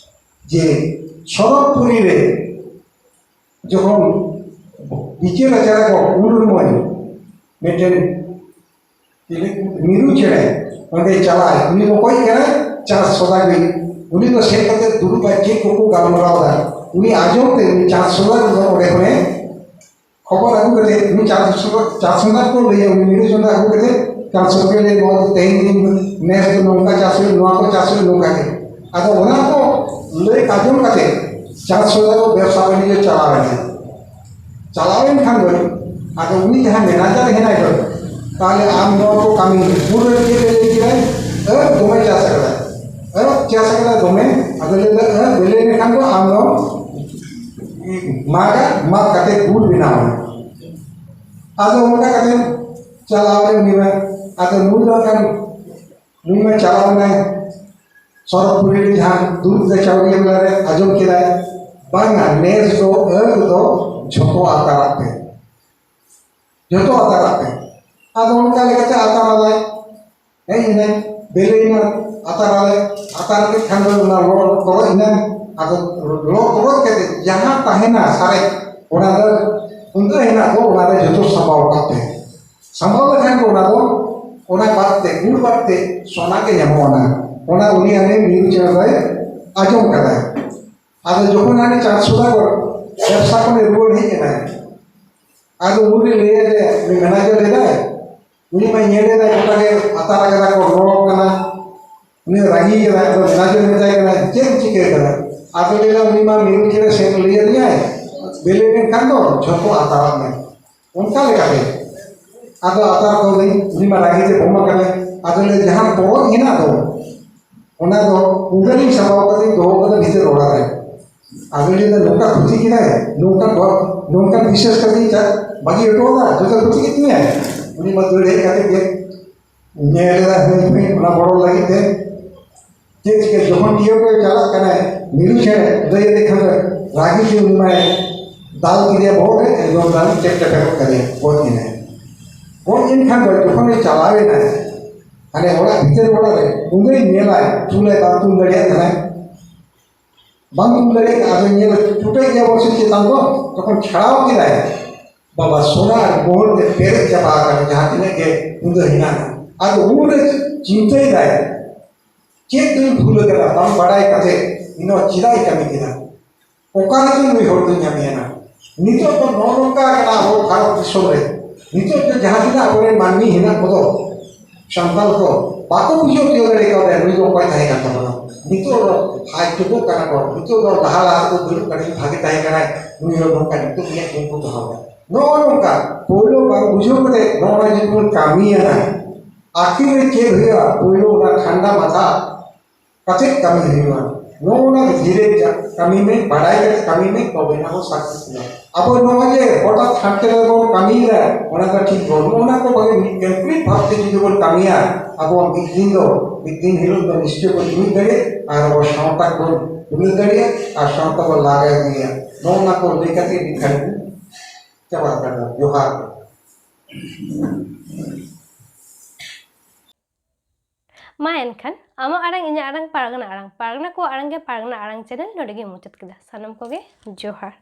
ᱡᱮ ᱥᱚᱨᱚᱜᱽᱯᱩᱨᱤ ᱨᱮ ᱡᱚᱠᱷᱚᱱ ᱵᱤᱪᱟᱹᱨ ᱟᱪᱟᱨᱟ ᱠᱚ, ᱩᱱ ᱥᱚᱢᱚᱭ ᱢᱤᱫᱴᱮᱱ ᱪᱤᱞᱤ ᱢᱤᱨᱩ ᱪᱮᱬᱮ ᱚᱸᱰᱮ ᱪᱟᱞᱟᱜᱼᱟᱭ, ᱩᱱᱤ ᱫᱚ ᱚᱠᱚᱭ ᱠᱟᱱᱟᱭ? ᱪᱟᱸᱫ ᱥᱚᱫᱟᱜᱚᱨ᱾ ᱩᱱᱤ ᱫᱚ ᱥᱮᱱ ᱠᱟᱛᱮ ᱫᱩᱲᱩᱵ ᱟᱭ, ᱪᱮᱫ ᱠᱚᱠᱚ ᱜᱟᱞᱢᱟᱨᱟᱣ ᱮᱫᱟ᱾ ᱩᱱᱤ ᱟᱸᱡᱚᱢ ᱛᱮ ᱩᱱᱤ ᱪᱟᱸᱫ ᱥᱚᱫᱟᱜᱚᱨ ᱫᱚ ᱚᱸᱰᱮ ᱠᱷᱚᱱᱮ ᱠᱷᱚᱵᱚᱨ ᱟᱹᱜᱩ ᱠᱟᱛᱮ, ᱩᱱᱤ ᱪᱟᱸᱫ ᱥᱚᱫᱟ-, ᱪᱟᱸᱫ ᱥᱚᱫᱟᱜᱚᱨ ᱠᱚ ᱞᱟᱹᱭᱟ, ᱩᱱᱤ ᱢᱤᱨᱩ ᱪᱮᱬᱮ ᱟᱹᱜᱩ ᱠᱟᱛᱮ ᱪᱟᱸᱫ ᱥᱚᱫᱟᱜᱚᱨ ᱞᱟᱹᱭᱟ, ᱱᱚᱣᱟ ᱫᱚ ᱛᱮᱦᱮᱧ ᱫᱤᱱ ᱱᱮᱥ ᱫᱚ ᱱᱚᱝᱠᱟ ᱪᱟᱥ ᱦᱩᱭᱩᱜᱼᱟ, ᱱᱚᱣᱟ ᱠᱚ ᱪᱟᱥ ᱦᱩᱭᱩᱜᱼᱟ, ᱱᱚᱝᱠᱟ ᱜᱮ᱾ ᱟᱫᱚ ᱚᱱᱟ ᱠᱚ ᱞᱟᱹᱭ ᱟᱸᱡᱚᱢ ᱠᱟᱛᱮ ᱪᱟᱸᱫ ᱥᱚᱫᱟᱜᱚᱨ ᱵᱮᱵᱽᱥᱟ ᱵᱟᱹᱱᱤᱡᱽ ᱮ ᱪᱟᱞᱟᱣ ᱮᱱᱟ᱾ ᱪᱟᱞᱟᱣᱮᱱ ᱠᱷᱟᱱ ᱫᱚ, ᱟᱫᱚ ᱩᱱᱤ ᱡᱟᱦᱟᱸ ᱢᱮᱱᱮᱡᱟᱨ ᱦᱮᱱᱟᱭ ᱫᱚ, ᱛᱟᱦᱞᱮ ᱟᱢ ᱱᱚᱣᱟ ᱠᱚ ᱠᱟᱹᱢᱤ ᱯᱩᱨᱟᱹ ᱪᱮᱫ ᱮ ᱞᱟᱹᱭ ᱠᱮᱫᱟᱭ? ᱟᱹᱰ ᱫᱚᱢᱮ ᱪᱟᱥ ᱟᱠᱟᱫᱟ᱾ ᱟᱨᱚ ᱪᱟᱥ ᱠᱟᱫᱟ ᱫᱚᱢᱮ, ᱟᱫᱚ ᱞᱟᱹᱭ ᱫᱟ, "ᱦᱮᱸ, ᱵᱮᱞᱮ ᱞᱮᱱᱠᱷᱟᱱ ᱫᱚ ᱟᱢ ᱫᱚ ᱢᱟᱜᱟ, ᱢᱟᱜ ᱠᱟᱛᱮ ᱜᱩᱲ ᱵᱮᱱᱟᱣ ᱢᱮ᱾" ᱟᱫᱚ ᱚᱱᱠᱟ ᱠᱟᱛᱮ ᱪᱟᱞᱟᱣ ᱮᱱ ᱜᱮ᱾ ᱟᱫᱚ ᱱᱩᱭ ᱫᱚ ᱠᱷᱟᱱ, ᱱᱩᱭ ᱢᱟ ᱪᱟᱞᱟᱣ ᱮᱱᱟᱭ ᱥᱚᱨᱚᱜᱽᱯᱩᱨᱤ ᱨᱮ ᱡᱟᱦᱟᱸ ᱫᱩᱲᱩᱵ ᱠᱟᱛᱮ ᱪᱟᱣᱨᱤᱭᱟᱹ ᱢᱮᱞᱟ ᱨᱮ ᱟᱸᱡᱚᱢ ᱠᱮᱫᱟᱭ, ᱵᱟᱝᱟ, ᱱᱮᱥ ᱫᱚ ᱟᱹᱠ ᱫᱚ ᱡᱷᱚᱛᱚ ᱟᱛᱟᱨᱟᱜ ᱯᱮ, ᱡᱷᱚᱛᱚ ᱟᱛᱟᱨᱟᱜ ᱯᱮ᱾ ᱟᱫᱚ ᱚᱱᱠᱟ ᱞᱮᱠᱟᱛᱮ ᱟᱛᱟᱨ ᱟᱫᱟᱭ᱾ ᱦᱮᱡ ᱮᱱᱟᱭ, ᱵᱮᱞᱮᱭᱮᱱᱟ, ᱟᱛᱟᱨ ᱟᱞᱮ, ᱟᱛᱟᱨ ᱠᱮᱫ ᱠᱷᱟᱱ ᱫᱚ ᱚᱱᱟ ᱞᱚ ᱛᱚᱨᱚᱡ ᱮᱱᱟ᱾ ᱟᱫᱚ ᱞᱚ ᱛᱚᱨᱚᱡ ᱠᱟᱛᱮ ᱡᱟᱦᱟᱸ ᱛᱟᱦᱮᱱᱟ ᱥᱟᱨᱮᱡ, ᱚᱱᱟ ᱫᱚ ᱩᱱᱟᱹᱜ ᱦᱮᱱᱟᱜ ᱫᱚ, ᱚᱱᱟ ᱫᱚ ᱡᱚᱛᱚ ᱥᱟᱢᱵᱟᱣ ᱠᱟᱜ ᱯᱮ᱾ ᱥᱟᱢᱵᱟᱣ ᱞᱮᱠᱷᱟᱱ ᱫᱚ ᱚᱱᱟ ᱫᱚ, ᱚᱱᱟ ᱵᱟᱫ ᱛᱮ, ᱜᱩᱲ ᱵᱟᱫ ᱛᱮ ᱥᱚᱱᱟ ᱜᱮ ᱧᱟᱢᱚᱜᱼᱟ᱾ ᱚᱱᱟ, ᱚᱱᱟ ᱩᱱᱤ ᱦᱟᱱᱮ ᱢᱤᱨᱩ ᱪᱮᱬᱮ ᱫᱚᱭ ᱟᱸᱡᱚᱢ ᱠᱟᱫᱟᱭ᱾ ᱟᱫᱚ ᱡᱚᱠᱷᱚᱱ ᱦᱟᱱᱮ ᱪᱟᱸᱫ ᱥᱚᱫᱟᱜᱚᱨ ᱵᱮᱵᱽᱥᱟ ᱠᱷᱚᱱᱮ ᱨᱩᱣᱟᱹᱲ ᱦᱮᱡ ᱮᱱᱟᱭ, ᱟᱫᱚ ᱩᱱᱤ ᱞᱟᱹᱭᱟᱭ ᱡᱮ, ᱩᱱᱤ ᱢᱮᱱᱮᱡᱟᱨ ᱞᱟᱹᱭᱫᱟᱭ, ᱩᱱᱤ ᱢᱟᱭ ᱧᱮᱞ ᱮᱫᱟᱭ ᱜᱚᱴᱟ ᱜᱮ ᱟᱛᱟᱨ ᱟᱠᱟᱫᱟ ᱠᱚ, ᱞᱚ ᱠᱟᱱᱟ, ᱩᱱᱤ ᱨᱟᱹᱜᱤ ᱠᱟᱱᱟᱭ᱾ ᱟᱫᱚ ᱢᱮᱱᱮᱡᱟᱨ ᱢᱮᱛᱟᱭ ᱠᱟᱱᱟᱭ, "ᱪᱮᱫ ᱮᱢ ᱪᱤᱠᱟᱹ ᱠᱟᱫᱟ?" ᱟᱫᱚ ᱞᱟᱹᱭᱫᱟ, "ᱩᱱᱤ ᱢᱟ ᱢᱤᱨᱩ ᱪᱮᱬᱮ ᱥᱮᱱ ᱞᱟᱹᱭ ᱟᱹᱫᱤᱧᱟᱭ, ᱵᱮᱞᱮ ᱞᱮᱱᱠᱷᱟᱱ ᱫᱚ ᱡᱷᱚᱛᱚ ᱟᱛᱟᱨᱟᱜ ᱢᱮ᱾" ᱚᱱᱠᱟ ᱞᱮᱠᱟᱛᱮ ᱟᱫᱚ ᱟᱛᱟᱨ ᱠᱚ ᱞᱟᱹᱭ, ᱩᱱᱤ ᱢᱟ ᱨᱟᱹᱜᱤ ᱛᱮ ᱵᱚᱢ ᱟᱠᱟᱱᱟᱭ᱾ ᱟᱫᱚ ᱞᱟᱹᱭ, ᱡᱟᱦᱟᱸ ᱯᱚᱨᱚᱵᱽ ᱦᱮᱱᱟᱜ ᱫᱚ, ᱚᱱᱟ ᱫᱚ ᱩᱱᱨᱮᱞᱤᱧ ᱥᱟᱯᱲᱟᱣ ᱠᱟᱛᱮ ᱫᱚᱦᱚ ᱠᱟᱫᱟ ᱵᱷᱤᱛᱟᱹᱨ ᱚᱲᱟᱜ ᱨᱮ᱾ ᱟᱫᱚ ᱞᱟᱹᱭ ᱫᱟ, ᱱᱚᱝᱠᱟ ᱠᱷᱚᱛᱤ ᱠᱮᱫᱟᱭ, ᱱᱚᱝᱠᱟ ᱜᱚ-, ᱱᱚᱝᱠᱟ ᱵᱤᱥᱮᱥ ᱠᱟᱛᱮ ᱪᱟ-, ᱵᱟᱹᱜᱤ ᱦᱚᱴᱚ ᱠᱟᱫᱟ, ᱡᱚᱛᱚ ᱠᱷᱚᱛᱤ ᱠᱮᱫ ᱛᱤᱧᱟᱹ᱾ ᱩᱱᱤ ᱢᱟ ᱫᱟᱹᱲ ᱦᱮᱡ ᱠᱟᱛᱮ ᱜᱮ ᱧᱮᱞ ᱮᱫᱟ, ᱦᱟᱹᱭ ᱦᱟᱹᱭ, ᱚᱱᱟ ᱵᱚᱲᱚ ᱞᱟᱹᱜᱤᱫ ᱛᱮ ᱪᱮᱫ ᱪᱤᱠᱟᱹ, ᱡᱚᱠᱷᱚᱱ ᱴᱤᱭᱟᱹ ᱠᱚᱭ ᱪᱟᱞᱟᱜ ᱠᱟᱱᱟᱭ, ᱢᱤᱨᱩ ᱪᱮᱬᱮ ᱫᱟᱹᱭ ᱫᱮᱠᱷᱟᱱ ᱨᱟᱹᱜᱤ ᱛᱮ ᱩᱱᱤ ᱢᱟᱭ ᱫᱟᱞ ᱠᱮᱫᱮᱭᱟ ᱵᱚᱦᱚᱜ ᱨᱮ, ᱮᱠᱫᱚᱢ ᱫᱟᱞ ᱪᱮᱯᱴᱮ ᱯᱮᱴᱮᱡ ᱠᱟᱫᱮᱭᱟ, ᱜᱚᱡ ᱮᱱᱟᱭ᱾ ᱜᱚᱡ ᱮᱱ ᱠᱷᱟᱱ ᱫᱚ ᱡᱚᱠᱷᱚᱱᱮ ᱪᱟᱞᱟᱣ ᱮᱱᱟᱭ, ᱦᱟᱱᱮ ᱚᱲᱟᱜ ᱵᱷᱤᱛᱟᱹᱨ ᱚᱲᱟᱜ ᱨᱮ, ᱩᱱᱤ ᱧᱮᱞᱟᱭ, ᱪᱩᱞᱦᱟᱹ ᱵᱟᱝ ᱛᱩᱞ ᱫᱟᱲᱮᱭᱟᱜ ᱠᱟᱱᱟᱭ᱾ ᱵᱟᱝ ᱛᱩᱞ ᱫᱟᱲᱮᱭᱟᱜ ᱠᱟᱱᱟ, ᱟᱫᱚ ᱧᱮᱞ ᱪᱷᱩᱴᱟᱹᱜ ᱜᱮᱭᱟ ᱵᱚᱨᱥᱟ ᱪᱮᱛᱟᱱ ᱫᱚ, ᱛᱚᱠᱷᱚᱱ ᱪᱷᱟᱲᱟᱣ ᱠᱮᱫᱟᱭ᱾ ᱵᱟᱵᱟ, ᱥᱚᱱᱟ ᱟᱨ ᱢᱳᱦᱚᱨ ᱛᱮ ᱯᱮᱨᱮᱡ ᱪᱟᱵᱟ ᱟᱠᱟᱱᱟ ᱡᱟᱦᱟᱸ ᱛᱤᱱᱟᱹᱜ ᱜᱮ ᱩᱱᱫᱚ ᱦᱮᱱᱟᱜᱼᱟ᱾ ᱟᱫᱚ ᱩᱱᱨᱮ ᱪᱤᱱᱛᱟᱹᱭᱮᱫᱟᱭ, ᱪᱮᱫ ᱫᱩᱧ ᱵᱷᱩᱞ ᱟᱠᱟᱫᱟ ᱵᱟᱝ ᱵᱟᱲᱟᱭ ᱠᱟᱛᱮ ᱤᱧ ᱱᱚᱣᱟ ᱪᱮᱫᱟᱜ ᱤᱧ ᱠᱟᱹᱢᱤ ᱠᱮᱫᱟ? ᱚᱠᱟ ᱨᱮᱪᱚ ᱱᱩᱭ ᱦᱚᱲ ᱫᱚᱧ ᱧᱟᱢᱮᱭᱟ ᱱᱟ? ᱱᱤᱛᱚᱜ ᱫᱚ ᱱᱚᱜᱼᱚ ᱱᱚᱝᱠᱟ ᱠᱟᱱᱟ ᱟᱵᱚ ᱵᱷᱟᱨᱚᱛ ᱫᱤᱥᱚᱢ ᱨᱮ᱾ ᱱᱤᱛᱚᱜ ᱫᱚ ᱡᱟᱦᱟᱸ ᱛᱤᱱᱟᱹᱜ ᱟᱵᱚᱨᱮᱱ ᱢᱟᱹᱱᱢᱤ ᱦᱮᱱᱟᱜ ᱠᱚᱫᱚ, ᱥᱟᱱᱛᱟᱲ ᱠᱚ ᱵᱟᱠᱚ ᱵᱩᱡᱷᱟᱹᱣ ᱛᱤᱭᱳᱜ ᱫᱟᱲᱮ ᱠᱟᱣᱫᱟ ᱱᱩᱭ ᱫᱚ ᱚᱠᱚᱭ ᱛᱟᱦᱮᱸ ᱠᱟᱱ ᱛᱟᱵᱚᱱᱟ᱾ ᱱᱤᱛᱚᱜ ᱫᱚ ᱦᱟᱭ ᱪᱩᱠᱩᱜ ᱠᱟᱱᱟ ᱠᱚ, ᱱᱤᱛᱚᱜ ᱫᱚ ᱞᱟᱦᱟ ᱞᱟᱦᱟ ᱛᱮᱠᱚ ᱫᱟᱹᱲ ᱠᱟᱱᱟ, ᱵᱷᱟᱜᱮ ᱛᱟᱦᱮᱸ ᱠᱟᱱᱟᱭ, ᱱᱩᱭ ᱦᱚᱸ ᱱᱚᱝᱠᱟ ᱱᱤᱛᱚᱜ ᱤᱧᱟᱹᱜ ᱜᱩᱱ ᱠᱚ ᱫᱚᱦᱚ ᱠᱟᱫᱟ᱾ ᱱᱚᱜᱼᱚ ᱱᱚᱝᱠᱟ ᱯᱳᱭᱞᱳ ᱵᱟᱝ ᱵᱩᱡᱷᱟᱹᱣ ᱠᱟᱛᱮ ᱱᱚᱜᱼᱚᱭ ᱡᱮ ᱵᱚᱱ ᱠᱟᱹᱢᱤᱭᱟ, ᱟᱹᱠᱷᱤᱨ ᱨᱮ ᱪᱮᱫ ᱦᱩᱭᱩᱜᱼᱟ? ᱯᱳᱭᱞᱳ ᱚᱱᱟ ᱴᱷᱟᱱᱰᱟ ᱢᱟᱛᱷᱟ ᱠᱟᱛᱮ ᱠᱟᱹᱢᱤ ᱦᱩᱭᱩᱜᱼᱟ᱾ ᱱᱚᱜᱼᱚ ᱱᱚᱣᱟ ᱫᱷᱤᱨᱮ ᱡᱟ-, ᱠᱟᱹᱢᱤ ᱢᱮ, ᱵᱟᱲᱟᱭ ᱠᱟᱛᱮ ᱠᱟᱹᱢᱤ ᱢᱮ, ᱛᱚᱵᱮ ᱱᱟ ᱵᱚ success ᱦᱩᱭᱩᱜᱼᱟ᱾ ᱟᱵᱚ ᱱᱚᱣᱟ ᱡᱮ ᱦᱚᱴᱟᱛ ᱦᱟᱱᱛᱮ ᱨᱮᱵᱚᱱ ᱠᱟᱹᱢᱤᱭᱮᱫᱟ, ᱚᱱᱟ ᱫᱚ ᱴᱷᱤᱠ ᱵᱟᱹᱱᱩᱜᱼᱟ᱾ ᱱᱚᱜᱼᱚ ᱱᱟ ᱠᱚ ᱵᱷᱟᱜᱮ ᱢᱤᱫ complete ᱵᱷᱟᱵᱛᱮ ᱡᱩᱫᱤ ᱵᱚᱱ ᱠᱟᱹᱢᱤᱭᱟ, ᱟᱵᱚᱣᱟᱜ ᱢᱤᱫ ᱫᱤᱱ ᱫᱚ, ᱢᱤᱫ ᱫᱤᱱ ᱦᱤᱞᱳᱜ ᱫᱚ ᱱᱤᱥᱪᱚᱭ ᱵᱚᱱ ᱡᱩᱢᱤᱫ ᱫᱟᱲᱮᱭᱟᱜᱼᱟ ᱟᱨ ᱟᱵᱚ ᱥᱟᱶᱛᱟ ᱵᱚᱱ ᱡᱩᱢᱤᱫ ᱫᱟᱲᱮᱭᱟᱜᱼᱟ ᱟᱨ ᱥᱟᱶᱛᱟ ᱵᱚᱱ ᱞᱟᱦᱟ ᱤᱫᱤᱭᱟ᱾ ᱱᱚᱜᱼᱚ ᱱᱟ ᱠᱚ ᱞᱟᱹᱭ ᱠᱟᱛᱮ ᱢᱤᱫ ᱜᱷᱟᱹᱲᱤᱡ ᱪᱟᱵᱟ ᱦᱟᱛᱟᱲᱟ᱾ ᱡᱚᱦᱟᱨ᱾ ᱢᱟ ᱮᱱᱠᱷᱟᱱ ᱟᱢᱟᱜ ᱟᱲᱟᱝ ᱤᱧᱟᱹᱜ ᱟᱲᱟᱝ ᱯᱟᱨᱜᱟᱱᱟ ᱟᱲᱟᱝ, ᱯᱟᱨᱜᱟᱱᱟ ᱠᱚᱣᱟᱜ ᱟᱲᱟᱝ ᱜᱮ ᱯᱟᱨᱜᱟᱱᱟ ᱟᱲᱟᱝ channel ᱱᱚᱰᱮ ᱜᱮ ᱢᱩᱪᱟᱹᱫ ᱠᱮᱫᱟ᱾ ᱥᱟᱱᱟᱢ ᱠᱚᱜᱮ ᱡᱚᱦᱟᱨ᱾